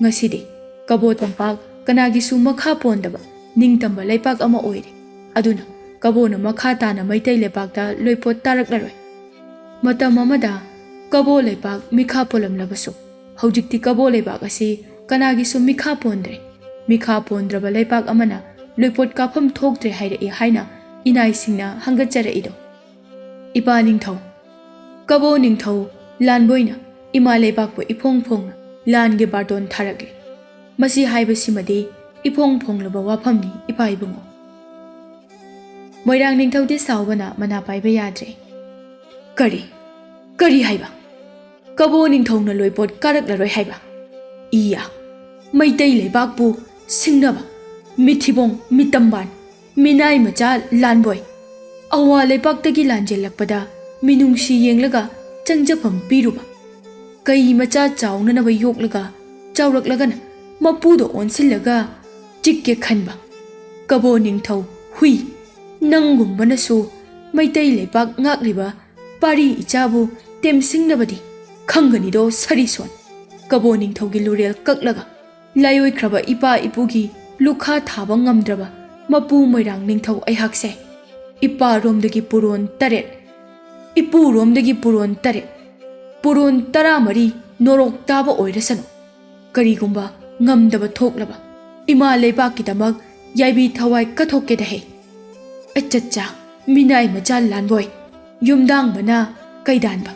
ꯉꯁꯤꯗꯤ ꯀꯕꯣ ꯇꯝꯄꯥꯛ ꯀꯅꯥꯒꯤꯁꯨ ꯃꯈꯥ ꯄꯣꯟꯗꯕ ꯅꯤꯡꯇꯝꯕ ꯂꯩꯄꯥꯛ ꯑꯃ ꯑꯣꯏꯔꯦ꯫ ꯑꯗꯨꯅ ꯀꯕꯣꯅ ꯃꯈꯥ ꯇꯥꯅ ꯃꯩꯇꯩ ꯂꯩꯕꯥꯛꯇ ꯂꯣꯏꯄꯣꯠ ꯇꯥꯔꯛꯂꯔꯣꯏ꯫ ꯃꯇꯝ ꯑꯃꯗ ꯀꯕꯣ ꯂꯩꯄꯥꯛ ꯃꯤꯈꯥ ꯄꯣꯜꯂꯝꯂꯕꯁꯨ ꯍꯧꯖꯤꯛꯇꯤ ꯀꯕꯣ ꯂꯩꯕꯥꯛ ꯑꯁꯤ ꯀꯅꯥꯒꯤꯁꯨ ꯃꯤꯈꯥ ꯄꯣꯟꯗ꯭ꯔꯦ꯫ ꯃꯤꯈꯥ ꯄꯣꯟꯗ꯭ꯔꯕ ꯂꯩꯄꯥꯛ ꯑꯃꯅ ꯂꯣꯏꯄꯣꯠ ꯀꯥꯐꯝ ꯊꯣꯛꯇ꯭ꯔꯦ ꯍꯥꯏꯔꯛꯏ ꯍꯥꯏꯅ ꯏꯅꯥꯏꯁꯤꯡꯅ ꯍꯪꯒꯠꯆꯔꯛꯏꯗꯣ꯫ ꯏꯄꯥ ꯅꯤꯡꯊꯧ, ꯀꯕꯣ ꯅꯤꯡꯊꯧ ꯂꯥꯟꯕꯣꯏꯅ ꯏꯃꯥ ꯂꯩꯕꯥꯛꯄꯨ ꯏꯐꯣꯡ ꯐꯣꯡꯅ ꯂꯥꯟꯒꯤ ꯕꯥꯔꯇꯣꯟ ꯊꯥꯔꯛꯂꯤ꯫ ꯃꯁꯤ ꯍꯥꯏꯕꯁꯤꯃꯗꯤ ꯏꯐꯣꯡ ꯐꯣꯡꯂꯕ ꯋꯥꯐꯝꯅꯤ ꯏꯄꯥ ꯏꯕꯨꯡꯉꯣ꯫ ꯃꯣꯏꯔꯥꯡ ꯅꯤꯡꯊꯧꯗꯤ ꯁꯥꯎꯕꯅ ꯃꯅꯥ ꯄꯥꯏꯕ ꯌꯥꯗ꯭ꯔꯦ꯫ ꯀꯔꯤ? ꯀꯔꯤ ꯍꯥꯏꯕ? ꯀꯕꯣ ꯅꯤꯡꯊꯧꯅ ꯂꯣꯏꯄꯣꯠ ꯀꯥꯔꯛꯂꯔꯣꯏ ꯍꯥꯏꯕ? ꯏꯌꯥ! ꯃꯩꯇꯩ ꯂꯩꯕꯥꯛꯄꯨ ꯁꯤꯡꯅꯕ, ꯃꯤꯊꯤꯕꯣꯡ, ꯃꯤꯇꯝꯕꯥꯟ, ꯃꯤꯅꯥꯏ ꯃꯆꯥ ꯂꯥꯟꯕꯣꯏ, ꯑꯋꯥ ꯂꯩꯄꯥꯛꯇꯒꯤ ꯂꯥꯟꯖꯦꯜꯂꯛꯄꯗ ꯃꯤꯅꯨꯡꯁꯤ ꯌꯦꯡꯂꯒ ꯆꯪꯖꯐꯝ ꯄꯤꯔꯨꯕ, ꯀꯩ ꯃꯆꯥ ꯆꯥꯎꯅꯅꯕ ꯌꯣꯛꯂꯒ ꯆꯥꯎꯔꯛꯂꯒꯅ ꯃꯄꯨꯗ ꯑꯣꯟꯁꯤꯜꯂꯒ ꯆꯤꯛꯀꯦ ꯈꯟꯕ ꯀꯕꯣ ꯅꯤꯡꯊꯧ ꯍꯨꯏ, ꯅꯪꯒꯨꯝꯕꯅꯁꯨ ꯃꯩꯇꯩ ꯂꯩꯄꯥꯛ ꯉꯥꯛꯂꯤꯕ ꯄꯥꯔꯤ ꯏꯆꯥꯕꯨ ꯇꯦꯝꯁꯤꯡꯅꯕꯗꯤ ꯈꯪꯒꯅꯤꯗꯣ ꯁꯔꯤꯁꯣꯟ꯫ ꯀꯕꯣ ꯅꯤꯡꯊꯧꯒꯤ ꯂꯨꯔꯦꯜ ꯀꯛꯂꯒ ꯂꯥꯏꯑꯣꯏꯈ꯭ꯔꯕ ꯏꯄꯥ ꯏꯄꯨꯒꯤ ꯂꯨꯈꯥ ꯊꯥꯕ ꯉꯝꯗ꯭ꯔꯕ ꯃꯄꯨ ꯃꯣꯏꯔꯥꯡ ꯅꯤꯡꯊꯧ ꯑꯩꯍꯥꯛꯁꯦ ꯏꯄꯥꯔꯣꯝꯗꯒꯤ ꯄꯨꯔꯣꯟ ꯇꯔꯦꯠ, ꯏꯄꯨꯔꯣꯝꯗꯒꯤ ꯄꯨꯔꯣꯟ ꯇꯔꯦꯠ, ꯄꯨꯔꯣꯟ ꯇꯔꯥꯃꯔꯤ ꯅꯣꯔꯣꯛ ꯇꯥꯕ ꯑꯣꯏꯔꯁꯅꯨ꯫ ꯀꯔꯤꯒꯨꯝꯕ ꯉꯝꯗꯕ ꯊꯣꯛꯂꯕ ꯏꯃꯥ ꯂꯩꯕꯥꯛꯀꯤꯗꯃꯛ ꯌꯥꯏꯕꯤ ꯊꯋꯥꯏ ꯀꯠꯊꯣꯛꯀꯦꯗꯍꯦ꯫ ꯑꯆꯠꯆꯥ, ꯃꯤꯅꯥꯏ ꯃꯆꯥ ꯂꯥꯟꯕꯣꯏ, ꯌꯨꯝꯗꯥꯡꯕꯅ ꯀꯩꯗꯥꯟꯕ,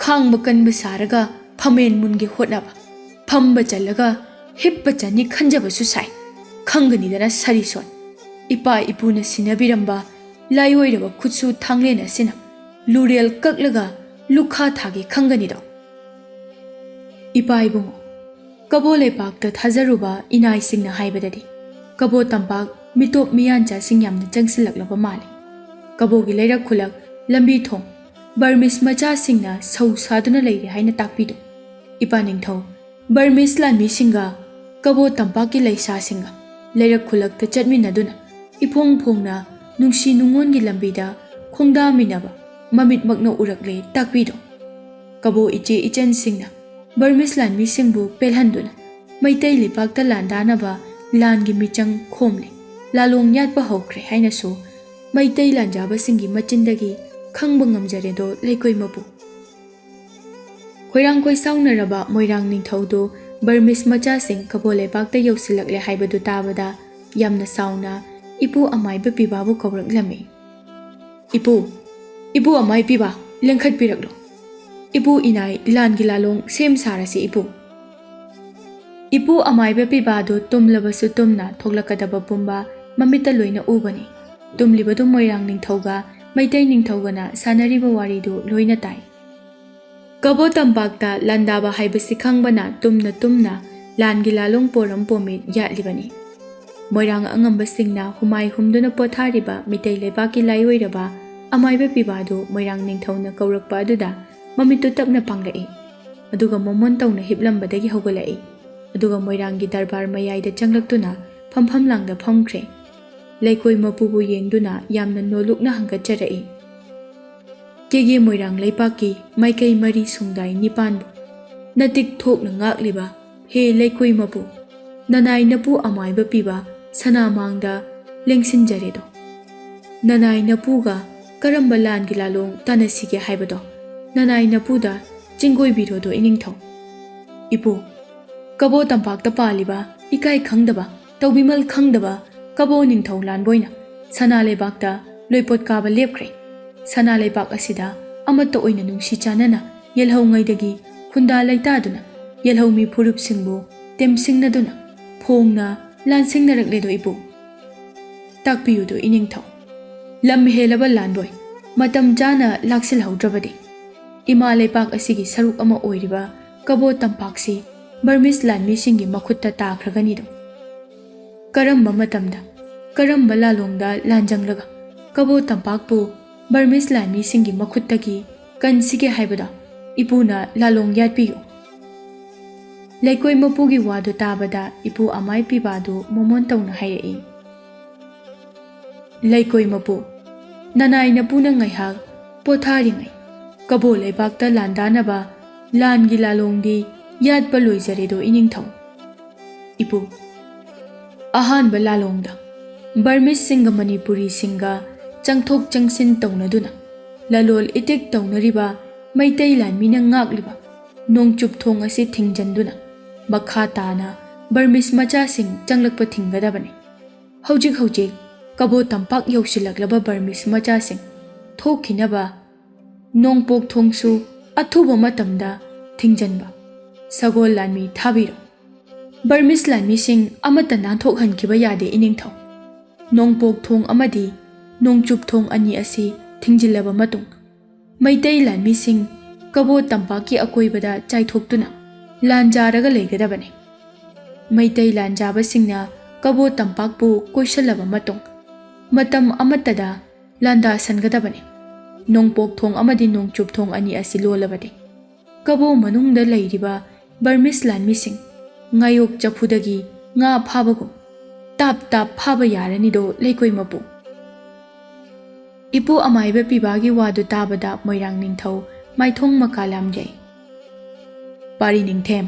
ꯈꯥꯡꯕ ꯀꯟꯕ ꯁꯥꯔꯒ ꯐꯝꯃꯦꯟ ꯃꯨꯟꯒꯦ ꯍꯣꯠꯅꯕ, ꯐꯝꯕ ꯆꯜꯂꯒ ꯍꯤꯞꯄ ꯆꯟꯅꯤ ꯈꯟꯖꯕꯁꯨ ꯁꯥꯏ꯫ ꯈꯪꯒꯅꯤꯗꯅ ꯁꯔꯤꯁꯣꯟ꯫ ꯏꯄꯥ ꯏꯄꯨꯅ ꯁꯤꯟꯅꯕꯤꯔꯝꯕ ꯂꯥꯏꯑꯣꯏꯔꯕ ꯈꯨꯠꯁꯨ ꯊꯥꯡꯂꯦꯟ ꯑꯁꯤꯅ ꯂꯨꯔꯦꯜ ꯀꯛꯂꯒ ꯂꯨꯈꯥ ꯊꯥꯒꯦ ꯈꯪꯒꯅꯤꯗꯣ꯫ ꯏꯄꯥ ꯏꯕꯨꯡꯉꯣ, ꯀꯕꯣ ꯂꯩꯄꯥꯛꯇ ꯊꯥꯖꯔꯨꯕ ꯏꯅꯥꯏꯁꯤꯡꯅ ꯍꯥꯏꯕꯗꯗꯤ ꯀꯕꯣ ꯇꯝꯄꯥꯛ ꯃꯤꯇꯣꯞ ꯃꯤꯌꯥꯟꯆꯥꯁꯤꯡ ꯌꯥꯝꯅ ꯆꯪꯁꯤꯜꯂꯛꯂꯕ ꯃꯥꯜꯂꯤ꯫ ꯀꯕꯣꯒꯤ ꯂꯩꯔꯛ ꯈꯨꯂꯛ, ꯂꯝꯕꯤ ꯊꯣꯡ ꯕꯔꯃꯤꯁ ꯃꯆꯥꯁꯤꯡꯅ ꯁꯧ ꯁꯥꯗꯨꯅ ꯂꯩꯔꯦ ꯍꯥꯏꯅ ꯇꯥꯛꯄꯤꯗꯨ꯫ ꯏꯄꯥ ꯅꯤꯡꯊꯧ ꯕꯔꯃꯤꯁ ꯂꯥꯟꯃꯤꯁꯤꯡꯒ ꯀꯕꯣ ꯇꯝꯄꯥꯛꯀꯤ ꯂꯩꯁꯥꯁꯤꯡꯒ ꯂꯩꯔꯛ ꯈꯨꯂꯛꯇ ꯆꯠꯃꯤꯟꯅꯗꯨꯅ ꯏꯐꯣꯡ ꯐꯣꯡꯅ ꯅꯨꯡꯁꯤ ꯅꯨꯡꯉꯣꯟꯒꯤ ꯂꯝꯕꯤꯗ ꯈꯣꯡꯗꯥꯃꯤꯟꯅꯕ ꯃꯃꯤꯠꯃꯛꯅ ꯎꯔꯛꯂꯦ ꯇꯥꯛꯄꯤꯔꯣ꯫ ꯀꯕꯣ ꯏꯆꯦ ꯏꯆꯟꯁꯤꯡꯅ ꯕꯔꯃꯤꯁ ꯂꯥꯟꯃꯤꯁꯤꯡꯕꯨ ꯄꯦꯜꯍꯟꯗꯨꯅ ꯃꯩꯇꯩ ꯂꯩꯄꯥꯛꯇ ꯂꯥꯟꯗꯥꯅꯕ ꯂꯥꯟꯒꯤ ꯃꯤꯆꯪ ꯈꯣꯝꯂꯦ, ꯂꯥꯂꯣꯡ ꯌꯥꯠꯄ ꯍꯧꯈ꯭ꯔꯦ ꯍꯥꯏꯅꯁꯨ ꯃꯩꯇꯩ ꯂꯥꯟꯖꯥꯕꯁꯤꯡꯒꯤ ꯃꯆꯤꯟꯗꯒꯤ ꯈꯪꯕ ꯉꯝꯖꯔꯦꯗꯣ ꯂꯩꯀꯣꯏ ꯃꯄꯨ꯫ ꯈꯣꯏꯔꯥꯡ ꯈꯣꯏꯁꯥꯎꯅꯔꯕ ꯃꯣꯏꯔꯥꯡ ꯅꯤꯡꯊꯧꯗꯨ ꯕꯔꯃꯤꯁ ꯃꯆꯥꯁꯤꯡ ꯀꯕꯣ ꯂꯩꯄꯥꯛꯇ ꯌꯧꯁꯤꯜꯂꯛꯂꯦ ꯍꯥꯏꯕꯗꯨ ꯇꯥꯕꯗ ꯌꯥꯝꯅ ꯁꯥꯎꯅ ꯏꯄꯨ ꯑꯃꯥꯏꯕ ꯄꯤꯕꯥꯕꯨ ꯀꯧꯔꯛꯂꯝꯃꯤ꯫ "ꯏꯄꯨ, ꯏꯄꯨ ꯑꯃꯥꯏ ꯄꯤꯕꯥ, ꯂꯦꯡꯈꯠꯄꯤꯔꯛꯂꯣ꯫ ꯏꯄꯨ ꯏꯅꯥꯏ ꯂꯥꯟꯒꯤ ꯂꯥꯂꯣꯡ ꯁꯦꯝ ꯁꯥꯔꯁꯤ ꯏꯄꯨ꯫" ꯏꯄꯨ ꯑꯃꯥꯏꯕ ꯄꯤꯕꯥꯗꯨ ꯇꯨꯝꯂꯕꯁꯨ ꯇꯨꯝꯅ ꯊꯣꯛꯂꯛꯀꯗꯕ ꯄꯨꯝꯕ ꯃꯃꯤꯠꯇ ꯂꯣꯏꯅ ꯎꯕꯅꯤ꯫ ꯇꯨꯝꯂꯤꯕꯗꯨ ꯃꯣꯏꯔꯥꯡ ꯅꯤꯡꯊꯧꯒ ꯃꯩꯇꯩ ꯅꯤꯡꯊꯧꯒꯅ ꯁꯥꯟꯅꯔꯤꯕ ꯋꯥꯔꯤꯗꯨ ꯂꯣꯏꯅ ꯇꯥꯏ꯫ ꯀꯕꯣ ꯇꯝꯄꯥꯛꯇ ꯂꯥꯟꯗꯥꯕ ꯍꯥꯏꯕꯁꯤ ꯈꯪꯕꯅ ꯇꯨꯝꯅ ꯇꯨꯝꯅ ꯂꯥꯟꯒꯤ ꯂꯥꯂꯣꯡ ꯄꯣꯔꯝ ꯄꯣꯃꯤꯠ ꯌꯥꯠꯂꯤꯕꯅꯤ꯫ ꯃꯣꯏꯔꯥꯡ ꯑꯉꯝꯕꯁꯤꯡꯅ ꯍꯨꯃꯥꯏ ꯍꯨꯝꯗꯨꯅ ꯄꯣꯊꯥꯔꯤꯕ ꯃꯤꯇꯩ ꯂꯩꯕꯥꯛꯀꯤ ꯂꯥꯏꯑꯣꯏꯔꯕ ꯑꯃꯥꯏꯕ ꯄꯤꯕꯥꯗꯨ ꯃꯣꯏꯔꯥꯡ ꯅꯤꯡꯊꯧꯅ ꯀꯧꯔꯛꯄ ꯑꯗꯨꯗ ꯃꯃꯤꯠꯇꯨ ꯇꯞꯅ ꯄꯥꯡꯂꯛꯏ꯫ ꯑꯗꯨꯒ ꯃꯣꯃꯣꯟ ꯇꯧꯅ ꯍꯤꯞꯂꯝꯕꯗꯒꯤ ꯍꯧꯒꯠꯂꯛꯏ꯫ ꯑꯗꯨꯒ ꯃꯣꯏꯔꯥꯡꯒꯤ ꯗꯔꯕꯥꯔ ꯃꯌꯥꯏꯗ ꯆꯪꯂꯛꯇꯨꯅ ꯐꯝꯐꯝ ꯂꯥꯡꯗ ꯐꯝꯈ꯭ꯔꯦ꯫ ꯂꯩꯀꯣꯏ ꯃꯄꯨꯕꯨ ꯌꯦꯡꯗꯨꯅ ꯌꯥꯝꯅ ꯅꯣꯂꯨꯛꯅ ꯍꯪꯒꯠꯆꯔꯛꯏ꯫ ꯀꯦꯒꯦ ꯃꯣꯏꯔꯥꯡ ꯂꯩꯄꯥꯛꯀꯤ ꯃꯥꯏꯀꯩ ꯃꯔꯤ ꯁꯨꯡꯗꯥꯏ ꯅꯤꯄꯥꯟꯕꯨ ꯅꯇꯤꯛ ꯊꯣꯛꯅ ꯉꯥꯛꯂꯤꯕ ꯍꯦ ꯂꯩꯀꯣꯏ ꯃꯄꯨ, ꯅꯅꯥꯏ ꯅꯄꯨ ꯑꯃꯥꯏꯕ ꯄꯤꯕ ꯁꯅꯥ ꯃꯥꯡꯗ ꯂꯦꯡꯁꯤꯟꯖꯔꯦꯗꯣ꯫ ꯅꯅꯥꯏ ꯅꯄꯨꯒ ꯀꯔꯝꯕ ꯂꯥꯟꯒꯤ ꯂꯥꯂꯣꯡ ꯇꯥꯟꯅꯁꯤꯒꯦ ꯍꯥꯏꯕꯗꯣ ꯅꯅꯥꯏ ꯅꯄꯨꯗ ꯆꯤꯡꯒꯣꯏꯕꯤꯔꯣꯗꯣ ꯏꯅꯤꯡꯊꯧ꯫ ꯏꯄꯨ, ꯀꯕꯣ ꯇꯝꯄꯥꯛꯇ ꯄꯥꯜꯂꯤꯕ ꯏꯀꯥꯏ ꯈꯪꯗꯕ, ꯇꯧꯕꯤꯃꯜ ꯈꯪꯗꯕ ꯀꯕꯣ ꯅꯤꯡꯊꯧ ꯂꯥꯟꯕꯣꯏꯅ ꯁꯅꯥ ꯂꯩꯕꯥꯛꯇ ꯂꯣꯏꯄꯣꯠ ꯀꯥꯕ ꯂꯦꯞꯈ꯭ꯔꯦ꯫ ꯁꯅꯥ ꯂꯩꯕꯥꯛ ꯑꯁꯤꯗ ꯑꯃꯠꯇ ꯑꯣꯏꯅ ꯅꯨꯡꯁꯤ ꯆꯥꯟꯅꯅ ꯌꯦꯜꯍꯧꯉꯩꯗꯒꯤ ꯈꯨꯟꯗꯥ ꯂꯩꯇꯥꯗꯨꯅ ꯌꯦꯜꯍꯧꯃꯤ ꯐꯨꯔꯨꯞꯁꯤꯡꯕꯨ ꯇꯦꯝꯁꯤꯡꯅꯗꯨꯅ ꯐꯣꯡꯅ ꯂꯥꯟꯁꯤꯡꯅꯔꯛꯂꯦꯗꯣ ꯏꯄꯨ꯫ ꯇꯥꯛꯄꯤꯌꯨꯗꯣ ꯏꯅꯤꯡꯊꯧ꯫ ꯂꯝ ꯍꯦꯜꯂꯕ ꯂꯥꯟꯕꯣꯏ ꯃꯇꯝ ꯆꯥꯅ ꯂꯥꯛꯁꯤꯜꯍꯧꯗ꯭ꯔꯕꯗꯤ ꯏꯃꯥ ꯂꯩꯄꯥꯛ ꯑꯁꯤꯒꯤ ꯁꯔꯨꯛ ꯑꯃ ꯑꯣꯏꯔꯤꯕ ꯀꯕꯣ ꯇꯝꯄꯥꯛꯁꯤ ꯕꯔꯃꯤꯁ ꯂꯥꯟꯃꯤꯁꯤꯡꯒꯤ ꯃꯈꯨꯠꯇ ꯇꯥꯈ꯭ꯔꯒꯅꯤꯗꯣ꯫ ꯀꯔꯝꯕ ꯃꯇꯝꯗ, ꯀꯔꯝꯕ ꯂꯥꯂꯣꯡꯗ ꯂꯥꯟꯖꯪꯂꯒ ꯀꯕꯣ ꯇꯝꯄꯥꯛꯄꯨ ꯕꯔꯃꯤꯁ ꯂꯥꯟꯃꯤꯁꯤꯡꯒꯤ ꯃꯈꯨꯠꯇꯒꯤ ꯀꯟꯁꯤꯒꯦ ꯍꯥꯏꯕꯗꯣ ꯏꯄꯨꯅ ꯂꯥꯂꯣꯡ ꯌꯥꯠꯄꯤꯌꯨ꯫ ꯂꯩꯀꯣꯏ ꯃꯄꯨꯒꯤ ꯋꯥꯗꯨ ꯇꯥꯕꯗ ꯏꯄꯨ ꯑꯃꯥꯏ ꯄꯤꯕꯥꯗꯨ ꯃꯣꯃꯣꯟ ꯇꯧꯅ ꯍꯥꯏꯔꯛꯏ꯫ ꯂꯩꯀꯣꯏ ꯃꯄꯨ, ꯅꯅꯥꯏ ꯅꯄꯨꯅ ꯉꯥꯏꯍꯥꯛ ꯄꯣꯊꯥꯔꯤꯉꯩ ꯀꯕꯣ ꯂꯩꯕꯥꯛꯇ ꯂꯥꯟꯗꯥꯅꯕ ꯂꯥꯟꯒꯤ ꯂꯥꯂꯣꯡꯗꯤ ꯌꯥꯠꯄ ꯂꯣꯏꯖꯔꯦꯗꯣ ꯏꯅꯤꯡꯊꯧ꯫ ꯏꯄꯨ, ꯑꯍꯥꯟꯕ ꯂꯥꯂꯣꯡꯗ ꯕꯔꯃꯤꯁꯁꯤꯡꯒ ꯃꯅꯤꯄꯨꯔꯤꯁꯤꯡꯒ ꯆꯪꯊꯣꯛ ꯆꯪꯁꯤꯟ ꯇꯧꯅꯗꯨꯅ ꯂꯂꯣꯜ ꯏꯇꯤꯛ ꯇꯧꯅꯔꯤꯕ ꯃꯩꯇꯩ ꯂꯥꯟꯃꯤꯅ ꯉꯥꯛꯂꯤꯕ ꯅꯣꯡꯆꯨꯞ ꯊꯣꯡ ꯑꯁꯤ ꯊꯤꯡꯖꯤꯟꯗꯨꯅ ꯃꯈꯥ ꯇꯥꯅ ꯕꯔꯃꯤꯁ ꯃꯆꯥꯁꯤꯡ ꯆꯪꯂꯛꯄ ꯊꯤꯡꯒꯗꯕꯅꯤ꯫ ꯍꯧꯖꯤꯛ ꯍꯧꯖꯤꯛ ꯀꯕꯣ ꯇꯝꯄꯥꯛ ꯌꯧꯁꯤꯜꯂꯛꯂꯕ ꯕꯔꯃꯤꯁ ꯃꯆꯥꯁꯤꯡ ꯊꯣꯛꯈꯤꯅꯕ ꯅꯣꯡꯄꯣꯛ ꯊꯣꯡꯁꯨ ꯑꯊꯨꯕ ꯃꯇꯝꯗ ꯊꯤꯡꯖꯤꯟꯕ ꯁꯒꯣꯜ ꯂꯥꯟꯃꯤ ꯊꯥꯕꯤꯔꯣ꯫ ꯕꯔꯃꯤꯁ ꯂꯥꯟꯃꯤꯁꯤꯡ ꯑꯃꯠꯇ ꯅꯥꯟꯊꯣꯛꯍꯟꯈꯤꯕ ꯌꯥꯗꯦ ꯏꯅꯤꯡꯊꯧ꯫ ꯅꯣꯡꯄꯣꯛ ꯊꯣꯡ ꯑꯃꯗꯤ ꯅꯣꯡꯆꯨꯞ ꯊꯣꯡ ꯑꯅꯤ ꯑꯁꯤ ꯊꯤꯡꯖꯤꯜꯂꯕ ꯃꯇꯨꯡ ꯃꯩꯇꯩ ꯂꯥꯟꯃꯤꯁꯤꯡ ꯀꯕꯣ ꯇꯝꯄꯥꯛꯀꯤ ꯑꯀꯣꯏꯕꯗ ꯆꯥꯏꯊꯣꯛꯇꯨꯅ ꯂꯥꯟꯖꯥꯔꯒ ꯂꯩꯒꯗꯕꯅꯤ꯫ ꯃꯩꯇꯩ ꯂꯥꯟꯖꯥꯕꯁꯤꯡꯅ ꯀꯕꯣ ꯇꯝꯄꯥꯛꯄꯨ ꯀꯣꯏꯁꯜꯂꯕ ꯃꯇꯨꯡ ꯃꯇꯝ ꯑꯃꯠꯇꯗ ꯂꯥꯟꯗꯥꯁꯟꯒꯗꯕꯅꯤ꯫ ꯅꯣꯡꯄꯣꯛ ꯊꯣꯡ ꯑꯃꯗꯤ ꯅꯣꯡꯆꯨꯞ ꯊꯣꯡ ꯑꯅꯤ ꯑꯁꯤ ꯂꯣꯜꯂꯕꯗꯤ ꯀꯕꯣ ꯃꯅꯨꯡꯗ ꯂꯩꯔꯤꯕ ꯕꯔꯃꯤꯁ ꯂꯥꯟꯃꯤꯁꯤꯡ ꯉꯥꯌꯣꯛ ꯆꯐꯨꯗꯒꯤ ꯉꯥ ꯐꯥꯕꯒꯨꯝ ꯇꯥꯞ ꯇꯥꯞ ꯐꯥꯕ ꯌꯥꯔꯅꯤꯗꯣ ꯂꯩꯀꯣꯏ ꯃꯄꯨ꯫ ꯏꯄꯨ ꯑꯃꯥꯏꯕ ꯄꯤꯕꯥꯒꯤ ꯋꯥꯗꯨ ꯇꯥꯕꯗ ꯃꯣꯏꯔꯥꯡ ꯅꯤꯡꯊꯧ ꯃꯥꯏꯊꯣꯡ ꯃꯀꯥ ꯂꯥꯝꯖꯩ꯫ ꯄꯥꯔꯤ ꯅꯤꯡꯊꯦꯝ,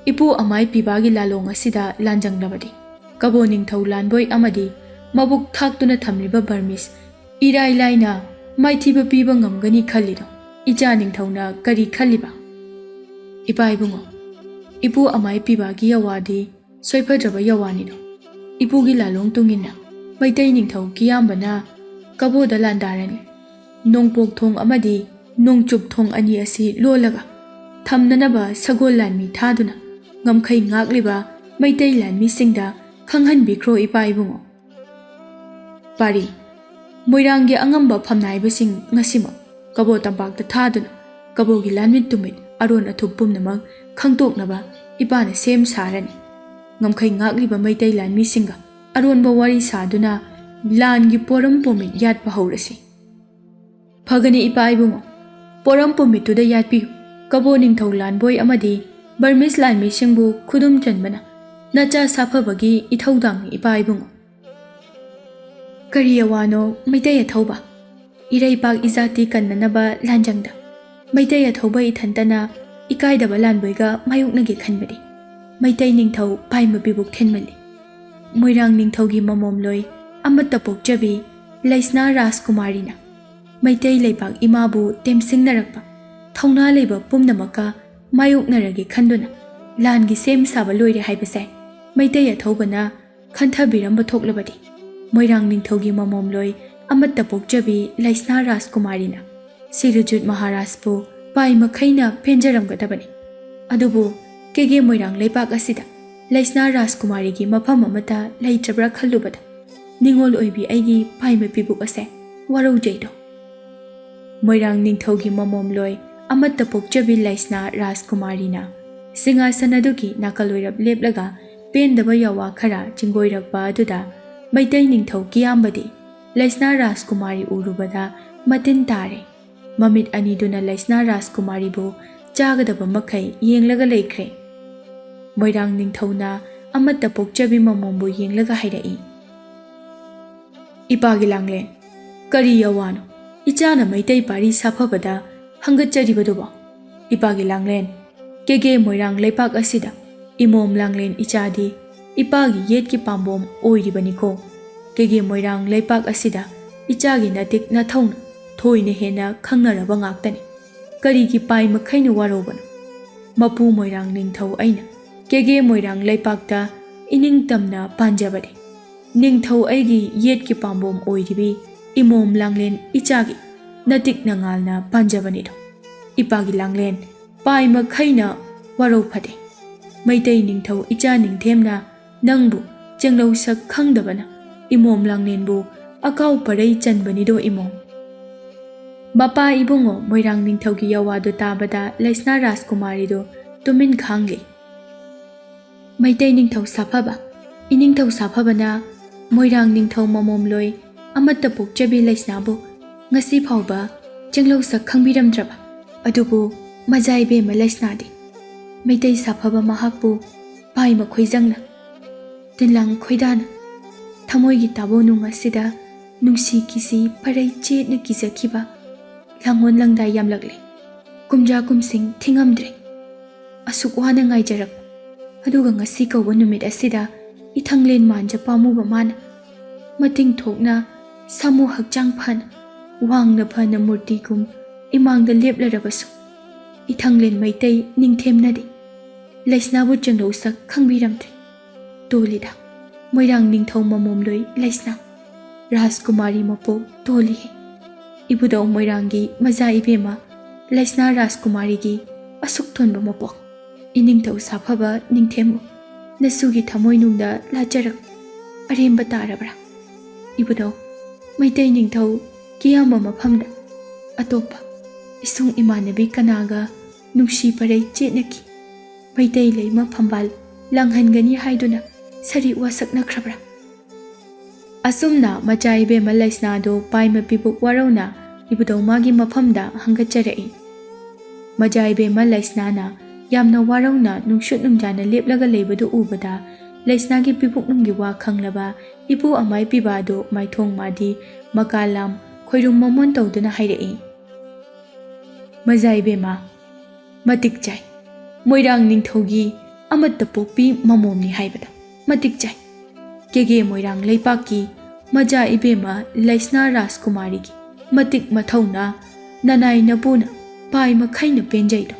ꯏꯄꯨ ꯑꯃꯥꯏ ꯄꯤꯕꯥꯒꯤ ꯂꯥꯂꯣꯡ ꯑꯁꯤꯗ ꯂꯥꯟꯖꯪꯂꯕꯗꯤ ꯀꯕꯣ ꯅꯤꯡꯊꯧ ꯂꯥꯟꯕꯣꯏ ꯑꯃꯗꯤ ꯃꯕꯨꯛ ꯊꯥꯛꯇꯨꯅ ꯊꯝꯂꯤꯕ ꯕꯔꯃꯤꯁ ꯏꯔꯥꯏ ꯂꯥꯏꯅ ꯃꯥꯏꯊꯤꯕ ꯄꯤꯕ ꯉꯝꯒꯅꯤ ꯈꯜꯂꯤꯗꯣ ꯏꯆꯥ ꯅꯤꯡꯊꯧꯅ ꯀꯔꯤ ꯈꯜꯂꯤꯕ? ꯏꯄꯥ ꯏꯕꯨꯡꯉꯣ, ꯏꯄꯨ ꯑꯃꯥꯏ ꯄꯤꯕꯥꯒꯤ ꯌꯥꯋꯥꯗꯤ ꯁꯣꯏꯐꯗ꯭ꯔꯕ ꯌꯥꯋꯥꯅꯤꯗꯣ꯫ ꯏꯄꯨꯒꯤ ꯂꯥꯂꯣꯡ ꯇꯨꯡꯏꯟꯅ ꯃꯩꯇꯩ ꯅꯤꯡꯊꯧ ꯀꯤꯌꯥꯝꯕꯅ ꯀꯕꯣꯗ ꯂꯥꯟꯗꯥꯔꯅꯤ꯫ ꯅꯣꯡꯄꯣꯛ ꯊꯣꯡ ꯑꯃꯗꯤ ꯅꯣꯡꯆꯨꯞ ꯊꯣꯡ ꯑꯅꯤ ꯑꯁꯤ ꯂꯣꯜꯂꯒ ꯊꯝꯅꯅꯕ ꯁꯒꯣꯜ ꯂꯥꯟꯃꯤ ꯊꯥꯗꯨꯅ ꯉꯝꯈꯩ ꯉꯥꯛꯂꯤꯕ ꯃꯩꯇꯩ ꯂꯥꯟꯃꯤꯁꯤꯡꯗ ꯈꯪꯍꯟꯕꯤꯈ꯭ꯔꯣ ꯏꯄꯥ ꯏꯕꯨꯡꯉꯣ꯫ ꯄꯥꯔꯤ: ꯃꯣꯏꯔꯥꯡꯒꯤ ꯑꯉꯝꯕ ꯐꯝꯅꯥꯏꯕꯁꯤꯡ ꯉꯁꯤꯃꯛ ꯀꯕꯣ ꯇꯝꯄꯥꯛꯇ ꯊꯥꯗꯨꯅ ꯀꯕꯣꯒꯤ ꯂꯥꯟꯃꯤꯠ ꯇꯨꯃꯤꯠ ꯑꯔꯣꯟ ꯑꯊꯨꯞ ꯄꯨꯝꯅꯃꯛ ꯈꯪꯗꯣꯛꯅꯕ ꯏꯄꯥꯅ ꯁꯦꯝ ꯁꯥꯔꯅꯤ꯫ ꯉꯝꯈꯩ ꯉꯥꯛꯂꯤꯕ ꯃꯩꯇꯩ ꯂꯥꯟꯃꯤꯁꯤꯡꯒ ꯑꯔꯣꯟꯕ ꯋꯥꯔꯤ ꯁꯥꯗꯨꯅ ꯂꯥꯟꯒꯤ ꯄꯣꯔꯝ ꯄꯨꯝꯃꯤꯠ ꯌꯥꯠꯄ ꯍꯧꯔꯁꯤ꯫ ꯐꯒꯅꯤ ꯏꯄꯥ ꯏꯕꯨꯡꯉꯣ, ꯄꯣꯔꯝ ꯄꯨꯝꯃꯤꯠꯇꯨꯗ ꯌꯥꯠꯄꯤꯌꯨ꯫ ꯀꯕꯣ ꯅꯤꯡꯊꯧ ꯂꯥꯟꯕꯣꯏ ꯑꯃꯗꯤ ꯕꯔꯃꯤꯁ ꯂꯥꯟꯃꯤꯁꯤꯡꯕꯨ ꯈꯨꯗꯨꯝ ꯆꯟꯕꯅ ꯅꯆꯥ ꯁꯥꯐꯕꯒꯤ ꯏꯊꯧꯗꯥꯡꯅꯤ ꯏꯄꯥ ꯏꯕꯨꯡꯉꯣ꯫ ꯀꯔꯤ ꯑꯋꯥꯅꯣ ꯃꯩꯇꯩ ꯑꯊꯧꯕ? ꯏꯔꯩꯄꯥꯛ ꯏꯖꯥꯇꯤ ꯀꯟꯅꯅꯕ ꯂꯥꯟꯖꯪꯗ ꯃꯩꯇꯩ ꯑꯊꯧꯕ ꯏꯊꯟꯇꯅ ꯏꯀꯥꯏꯗꯕ ꯂꯥꯟꯕꯣꯏꯒ ꯃꯥꯌꯣꯛꯅꯒꯦ ꯈꯟꯕꯗꯤ ꯃꯩꯇꯩ ꯅꯤꯡꯊꯧ ꯄꯥꯏꯃ ꯄꯤꯕꯨꯛ ꯊꯤꯟꯃꯜꯂꯤ꯫ ꯃꯣꯏꯔꯥꯡ ꯅꯤꯡꯊꯧꯒꯤ ꯃꯃꯣꯝꯂꯣꯏ ꯑꯃꯠꯇ ꯄꯣꯛꯆꯕꯤ ꯂꯩꯁꯅꯥ ꯔꯥꯖꯀꯨꯃꯥꯔꯤꯅ ꯃꯩꯇꯩ ꯂꯩꯄꯥꯛ ꯏꯃꯥꯕꯨ ꯇꯦꯝꯁꯤꯡꯅꯔꯛꯄ ꯊꯧꯅꯥ ꯂꯩꯕ ꯄꯨꯝꯅꯃꯛꯀ ꯃꯥꯌꯣꯛꯅꯔꯒꯦ ꯈꯟꯗꯨꯅ ꯂꯥꯟꯒꯤ ꯁꯦꯝ ꯁꯥꯕ ꯂꯣꯏꯔꯦ ꯍꯥꯏꯕꯁꯦ ꯃꯩꯇꯩ ꯑꯊꯧꯕꯅ ꯈꯟꯊꯕꯤꯔꯝꯕ ꯊꯣꯛꯂꯕꯗꯤ ꯃꯣꯏꯔꯥꯡ ꯅꯤꯡꯊꯧꯒꯤ ꯃꯃꯣꯝꯂꯣꯏ ꯑꯃꯠꯇ ꯄꯣꯛꯆꯕꯤ ꯂꯩꯁꯅꯥ ꯔꯥꯖꯀꯨꯃꯥꯔꯤꯅ ꯁꯤꯔꯨꯖꯨꯠ ꯃꯍꯥꯔꯥꯖꯄꯨ ꯄꯥꯏ ꯃꯈꯩꯅ ꯄꯦꯟꯖꯔꯝꯒꯗꯕꯅꯤ꯫ ꯑꯗꯨꯕꯨ ꯀꯦꯒꯦ ꯃꯣꯏꯔꯥꯡ ꯂꯩꯕꯥꯛ ꯑꯁꯤꯗ ꯂꯩꯁꯅꯥ ꯔꯥꯖꯀꯨꯃꯥꯔꯤꯒꯤ ꯃꯐꯝ ꯑꯃꯠꯇ ꯂꯩꯇ꯭ꯔꯕ꯭ꯔꯥ ꯈꯜꯂꯨꯕꯗ ꯅꯤꯡꯉꯣꯜ ꯑꯣꯏꯕꯤ ꯑꯩꯒꯤ ꯄꯥꯏꯃ ꯄꯤꯕꯨꯛ ꯑꯁꯦ ꯋꯥꯔꯧꯖꯩꯗꯣ꯫ ꯃꯣꯏꯔꯥꯡ ꯅꯤꯡꯊꯧꯒꯤ ꯃꯃꯣꯝꯂꯣꯏ ꯑꯃꯠꯇ ꯄꯣꯛꯆꯕꯤ ꯂꯩꯁꯅꯥ ꯔꯥꯖꯀꯨꯃꯥꯔꯤꯅ ꯁꯤꯡꯍꯥꯁꯟ ꯑꯗꯨꯒꯤ ꯅꯥꯀꯜ ꯑꯣꯏꯔꯞ ꯂꯦꯞꯂꯒ ꯄꯦꯟꯗꯕ ꯌꯥꯋꯥ ꯈꯔ ꯆꯤꯡꯒꯣꯏꯔꯛꯄ ꯑꯗꯨꯗ ꯃꯩꯇꯩ ꯅꯤꯡꯊꯧ ꯀꯤꯌꯥꯝꯕꯗꯤ ꯂꯩꯁꯅꯥ ꯔꯥꯖꯀꯨꯃꯥꯔꯤ ꯎꯔꯨꯕꯗ ꯃꯇꯤꯟ ꯇꯥꯔꯦ꯫ ꯃꯃꯤꯠ ꯑꯅꯤꯗꯨꯅ ꯂꯩꯁꯅꯥ ꯔꯥꯖꯀꯨꯃꯥꯔꯤꯕꯨ ꯆꯥꯒꯗꯕ ꯃꯈꯩ ꯌꯦꯡꯂꯒ ꯂꯩꯈ꯭ꯔꯦ꯫ ꯃꯣꯏꯔꯥꯡ ꯅꯤꯡꯊꯧꯅ ꯑꯃꯠꯇ ꯄꯣꯛꯆꯕꯤ ꯃꯃꯣꯝꯕꯨ ꯌꯦꯡꯂꯒ ꯍꯥꯏꯔꯛꯏ, "ꯏꯄꯥꯒꯤ ꯂꯥꯡꯂꯦꯟ, ꯀꯔꯤ ꯑꯋꯥꯅꯣ ꯏꯆꯥꯅ ꯃꯩꯇꯩ ꯄꯥꯔꯤ ꯁꯥꯐꯕꯗ ꯍꯪꯒꯠꯆꯔꯤꯕꯗꯨꯕꯣ? ꯏꯄꯥꯒꯤ ꯂꯥꯡꯂꯦꯟ, ꯀꯦꯒꯦ ꯃꯣꯏꯔꯥꯡ ꯂꯩꯄꯥꯛ ꯑꯁꯤꯗ ꯏꯃꯣꯝ ꯂꯥꯡꯂꯦꯟ ꯏꯆꯥꯗꯤ ꯏꯄꯥꯒꯤ ꯌꯦꯠꯀꯤ ꯄꯥꯝꯕꯣꯝ ꯑꯣꯏꯔꯤꯕꯅꯤꯀꯣ꯫ ꯀꯦꯒꯦ ꯃꯣꯏꯔꯥꯡ ꯂꯩꯄꯥꯛ ꯑꯁꯤꯗ ꯏꯆꯥꯒꯤ ꯅꯇꯤꯛ ꯅꯊꯧꯅ ꯊꯣꯏꯅ ꯍꯦꯟꯅ ꯈꯪꯅꯔꯕ ꯉꯥꯛꯇꯅꯤ꯫ ꯀꯔꯤꯒꯤ ꯄꯥꯏ ꯃꯈꯩꯅ ꯋꯥꯔꯧꯕꯅꯣ? ꯃꯄꯨ ꯃꯣꯏꯔꯥꯡ ꯅꯤꯡꯊꯧ ꯑꯩꯅ ꯀꯦꯒꯦ ꯃꯣꯏꯔꯥꯡ ꯂꯩꯄꯥꯛꯇ ꯏꯅꯤꯡꯇꯝꯅ ꯄꯥꯟꯖꯕꯅꯤ꯫ ꯅꯤꯡꯊꯧ ꯑꯩꯒꯤ ꯌꯦꯠꯀꯤ ꯄꯥꯝꯕꯣꯝ ꯑꯣꯏꯔꯤꯕꯤ ꯏꯃꯣꯝ ꯂꯥꯡꯂꯦꯟ ꯏꯆꯥꯒꯤ ꯅꯇꯤꯛ ꯅꯉꯥꯜꯅ ꯄꯥꯟꯖꯕꯅꯤꯗꯣ꯫ ꯏꯄꯥꯒꯤ ꯂꯥꯡꯂꯦꯟ ꯄꯥꯏ ꯃꯈꯩꯅ ꯋꯥꯔꯧ ꯐꯗꯦ꯫ ꯃꯩꯇꯩ ꯅꯤꯡꯊꯧ ꯏꯆꯥ ꯅꯤꯡꯊꯦꯝꯅ ꯅꯪꯕꯨ ꯆꯦꯡꯂꯧ ꯁꯛ ꯈꯪꯗꯕꯅ ꯏꯃꯣꯝ ꯂꯥꯡꯂꯦꯟꯕꯨ ꯑꯀꯥꯎ ꯄꯔꯩ ꯆꯟꯕꯅꯤꯗꯣ ꯏꯃꯣꯝ꯫ ꯃꯄꯥ ꯏꯕꯨꯡꯉꯣ ꯃꯣꯏꯔꯥꯡ ꯅꯤꯡꯊꯧꯒꯤ ꯌꯋꯥꯗꯨ ꯇꯥꯕꯗ ꯂꯩꯁꯅꯥ ꯔꯥꯖꯀꯨꯃꯥꯔꯤꯗꯨ ꯇꯨꯃꯤꯟ ꯈꯥꯡꯂꯤ꯫ ꯃꯩꯇꯩ ꯅꯤꯡꯊꯧ ꯁꯥꯐꯕ, ꯏꯅꯤꯡꯊꯧ ꯁꯥꯐꯕꯅ ꯃꯣꯏꯔꯥꯡ ꯅꯤꯡꯊꯧ ꯃꯃꯣꯝꯂꯣꯏ ꯑꯃꯠꯇ ꯄꯣꯛꯆꯕꯤ ꯂꯩꯁꯅꯥꯕꯨ ꯉꯁꯤ ꯐꯥꯎꯕ ꯆꯦꯡꯂꯧ ꯁꯛ ꯈꯪꯕꯤꯔꯝꯗ꯭ꯔꯕ? ꯑꯗꯨꯕꯨ ꯃꯖꯥ ꯏꯕꯦꯝꯃ ꯂꯩꯁꯅꯥꯗꯤ ꯃꯩꯇꯩ ꯁꯥꯐꯕ ꯃꯍꯥꯛꯄꯨ ꯄꯥꯏꯃ ꯈꯣꯏꯖꯪꯅ, ꯇꯤꯟꯂꯥꯡ ꯈꯣꯏꯗꯥꯅ, ꯊꯃꯣꯏꯒꯤ ꯇꯥꯕꯣꯅꯨꯡ ꯑꯁꯤꯗ ꯅꯨꯡꯁꯤ ꯀꯤꯁꯤ ꯄꯔꯩ ꯆꯦꯠꯅ ꯀꯤꯖꯈꯤꯕ ꯂꯥꯡꯑꯣꯟ ꯂꯪꯗꯥꯏ ꯌꯥꯝꯂꯛꯂꯦ꯫ ꯀꯨꯝꯖꯥ ꯀꯨꯝꯁꯤꯡ ꯊꯤꯉꯝꯗ꯭ꯔꯦ꯫ ꯑꯁꯨꯛ ꯋꯥꯅ ꯉꯥꯏꯖꯔꯛꯄ, ꯑꯗꯨꯒ ꯉꯁꯤ ꯀꯧꯕ ꯅꯨꯃꯤꯠ ꯑꯁꯤꯗ ꯏꯊꯪꯂꯦꯟ ꯃꯥꯟꯖ ꯄꯥꯝꯃꯨꯕ ꯃꯥꯅ ꯃꯇꯤꯡ ꯊꯣꯛꯅ ꯁꯥꯃꯨ ꯍꯛꯆꯥꯡ ꯐꯅ ꯋꯥꯡꯅ ꯐꯅ ꯃꯨꯔꯇꯤꯒꯨꯝ ꯏꯃꯥꯡꯗ ꯂꯦꯞꯂꯔꯕꯁꯨ ꯏꯊꯪꯂꯦꯟ ꯃꯩꯇꯩ ꯅꯤꯡꯊꯦꯝꯅꯗꯤ ꯂꯩꯁꯅꯥꯕꯨ ꯆꯦꯡꯂꯧ ꯁꯛ ꯈꯪꯕꯤꯔꯝꯗ꯭ꯔꯦ꯫ ꯇꯣꯜꯂꯤꯗ ꯃꯣꯏꯔꯥꯡ ꯅꯤꯡꯊꯧ ꯃꯃꯣꯝꯂꯣꯏ ꯂꯩꯁꯅꯥ, ꯔꯥꯖꯀꯨꯃꯥꯔꯤ ꯃꯄꯣꯛ ꯇꯣꯜꯂꯤꯍꯦ꯫ ꯏꯕꯨꯙꯧ ꯃꯣꯏꯔꯥꯡꯒꯤ ꯃꯖꯥ ꯏꯕꯦꯝꯃ ꯂꯩꯁꯅꯥ ꯔꯥꯖꯀꯨꯃꯥꯔꯤꯒꯤ ꯑꯁꯨꯛ ꯊꯣꯟꯕ ꯃꯄꯣꯛ꯫ ꯏꯅꯤꯡꯊꯧ ꯁꯥꯐꯕ ꯅꯤꯡꯊꯦꯝꯕꯨ ꯅꯁꯨꯒꯤ ꯊꯃꯣꯏꯅꯨꯡꯗ ꯂꯥꯆꯔꯛ ꯑꯔꯦꯝꯕ ꯇꯥꯔꯕ꯭ꯔꯥ? ꯏꯕꯨꯙꯧ, ꯃꯩꯇꯩ ꯅꯤꯡꯊꯧ ꯀꯤꯌꯥꯝꯕ ꯃꯐꯝꯗ ꯑꯇꯣꯞꯄ ꯏꯁꯨꯡ ꯏꯃꯥꯟꯅꯕꯤ ꯀꯅꯥꯒ ꯅꯨꯡꯁꯤ ꯄꯔꯩ ꯆꯦꯠꯅꯈꯤ? ꯃꯩꯇꯩ ꯂꯩꯃ ꯐꯝꯕꯥꯜ ꯂꯥꯡꯍꯟꯒꯅꯤ ꯍꯥꯏꯗꯨꯅ ꯁꯔꯤ ꯋꯥꯁꯛꯅꯈ꯭ꯔꯕ꯭ꯔꯥ? ꯑꯁꯨꯝꯅ ꯃꯆꯥ ꯏꯕꯦꯝꯃ ꯂꯩꯁꯅꯥꯗꯨ ꯄꯥꯏꯃ ꯄꯤꯕꯨꯛ ꯋꯥꯔꯧꯅ ꯏꯕꯨꯙꯧ ꯃꯥꯒꯤ ꯃꯐꯝꯗ ꯍꯪꯒꯠꯆꯔꯛꯏ꯫ ꯃꯆꯥ ꯏꯕꯦꯝꯃ ꯂꯩꯁꯅꯥꯅ ꯌꯥꯝꯅ ꯋꯥꯔꯧꯅ ꯅꯨꯡꯁꯨꯠ ꯅꯨꯡꯖꯥꯅ ꯂꯦꯞꯂꯒ ꯂꯩꯕꯗꯨ ꯎꯕꯗ ꯂꯩꯁꯅꯥꯒꯤ ꯄꯤꯕꯨꯛꯅꯨꯡꯒꯤ ꯋꯥ ꯈꯪꯂꯕ ꯏꯄꯨ ꯑꯃꯥꯏ ꯄꯤꯕ ꯑꯗꯨ ꯃꯥꯏꯊꯣꯡ ꯃꯥꯗꯤ ꯃꯀꯥ ꯂꯥꯝ ꯈꯣꯏꯔꯨꯝ ꯃꯃꯣꯟ ꯇꯧꯗꯨꯅ ꯍꯥꯏꯔꯛꯏ꯫ ꯃꯖꯥ ꯏꯕꯦꯝꯃ, ꯃꯇꯤꯛ ꯆꯥꯏ꯫ ꯃꯣꯏꯔꯥꯡ ꯅꯤꯡꯊꯧꯒꯤ ꯑꯃꯠꯇ ꯄꯣꯛꯄꯤ ꯃꯃꯣꯝꯅꯤ ꯍꯥꯏꯕꯗ ꯃꯇꯤꯛ ꯆꯥꯏ꯫ ꯀꯦꯒꯦ ꯃꯣꯏꯔꯥꯡ ꯂꯩꯄꯥꯛꯀꯤ ꯃꯖꯥ ꯏꯕꯦꯝꯃ ꯂꯩꯁꯅꯥ ꯔꯥꯖꯀꯨꯃꯥꯔꯤꯒꯤ ꯃꯇꯤꯛ ꯃꯊꯧꯅ ꯅꯅꯥꯏ ꯅꯄꯨꯅ ꯄꯥꯏ ꯃꯈꯩꯅ ꯄꯦꯟꯖꯩꯗꯣ꯫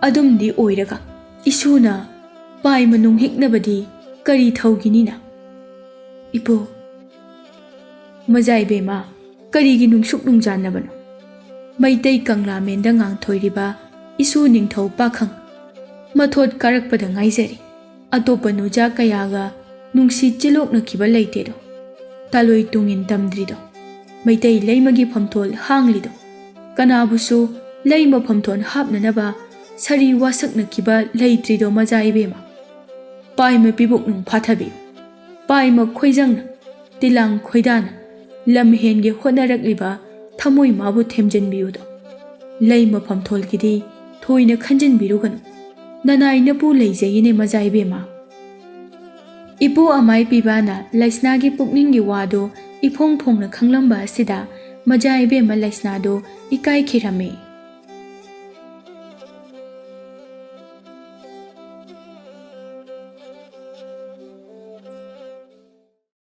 ꯑꯗꯨꯝꯗꯤ ꯑꯣꯏꯔꯒ ꯏꯁꯨꯅ ꯄꯥꯏ ꯃꯅꯨꯡ ꯍꯤꯛꯅꯕꯗꯤ ꯀꯔꯤ ꯊꯧꯒꯤꯅꯤꯅ? ꯏꯄꯨ, ꯃꯖꯥ ꯏꯕꯦꯝꯃ, ꯀꯔꯤꯒꯤ ꯅꯨꯡꯁꯨꯛ ꯅꯨꯡꯖꯥꯟꯅꯕꯅꯣ? ꯃꯩꯇꯩ ꯀꯪꯂꯥ ꯃꯦꯟꯗ ꯉꯥꯡꯊꯣꯏꯔꯤꯕ ꯏꯁꯨ ꯅꯤꯡꯊꯧ ꯄꯥꯈꯪ ꯃꯊꯣꯠ ꯀꯥꯔꯛꯄꯗ ꯉꯥꯏꯖꯔꯤ꯫ ꯑꯇꯣꯞꯄ ꯅꯨꯖꯥ ꯀꯌꯥꯒ ꯅꯨꯡꯁꯤ ꯆꯤꯂꯣꯛꯅꯈꯤꯕ ꯂꯩꯇꯦꯗꯣ꯫ ꯇꯥꯂꯣꯏ ꯇꯨꯡꯏꯟ ꯇꯝꯗ꯭ꯔꯤꯗꯣ꯫ ꯃꯩꯇꯩ ꯂꯩꯃꯒꯤ ꯐꯝꯊꯣꯜ ꯍꯥꯡꯂꯤꯗꯣ꯫ ꯀꯅꯥꯕꯨꯁꯨ ꯂꯩꯃ ꯐꯝꯊꯣꯜ ꯍꯥꯞꯅꯅꯕ ꯁꯥꯔꯤ ꯋꯥꯁꯛꯅꯈꯤꯕ ꯂꯩꯇ꯭ꯔꯤꯗꯣ ꯃꯖꯥ ꯏꯕꯦꯝꯃ꯫ ꯄꯥꯏꯃ ꯄꯤꯕꯨꯛꯅꯨꯡ ꯐꯥꯊꯕꯤ, ꯄꯥꯏꯃ ꯈꯣꯏꯖꯪꯅ, ꯇꯤꯂꯥꯡ ꯈꯣꯏꯗꯥꯅ ꯂꯝꯍꯦꯟꯒꯦ ꯍꯣꯠꯅꯔꯛꯂꯤꯕ ꯊꯃꯣꯏ ꯃꯥꯕꯨ ꯊꯦꯝꯖꯤꯟꯕꯤꯌꯨꯗꯣ꯫ ꯂꯩꯃ ꯐꯝꯊꯣꯜꯒꯤꯗꯤ ꯊꯣꯏꯅ ꯈꯟꯖꯤꯟꯕꯤꯔꯨꯒꯅꯨ꯫ ꯅꯅꯥꯏ ꯅꯄꯨ ꯂꯩꯖꯩꯅꯦ ꯃꯖꯥ ꯏꯕꯦꯝꯃ꯫ ꯏꯄꯨ ꯑꯃꯥꯏ ꯄꯤꯕꯥꯅ ꯂꯩꯁꯅꯥꯒꯤ ꯄꯨꯛꯅꯤꯡꯒꯤ ꯋꯥꯗꯨ ꯏꯐꯣꯡ ꯐꯣꯡꯅ ꯈꯪꯂꯝꯕ ꯑꯁꯤꯗ ꯃꯖꯥ ꯏꯕꯦꯝꯃ ꯂꯩꯁꯅꯥꯗꯨ ꯏꯀꯥꯏꯈꯤꯔꯝꯃꯤ꯫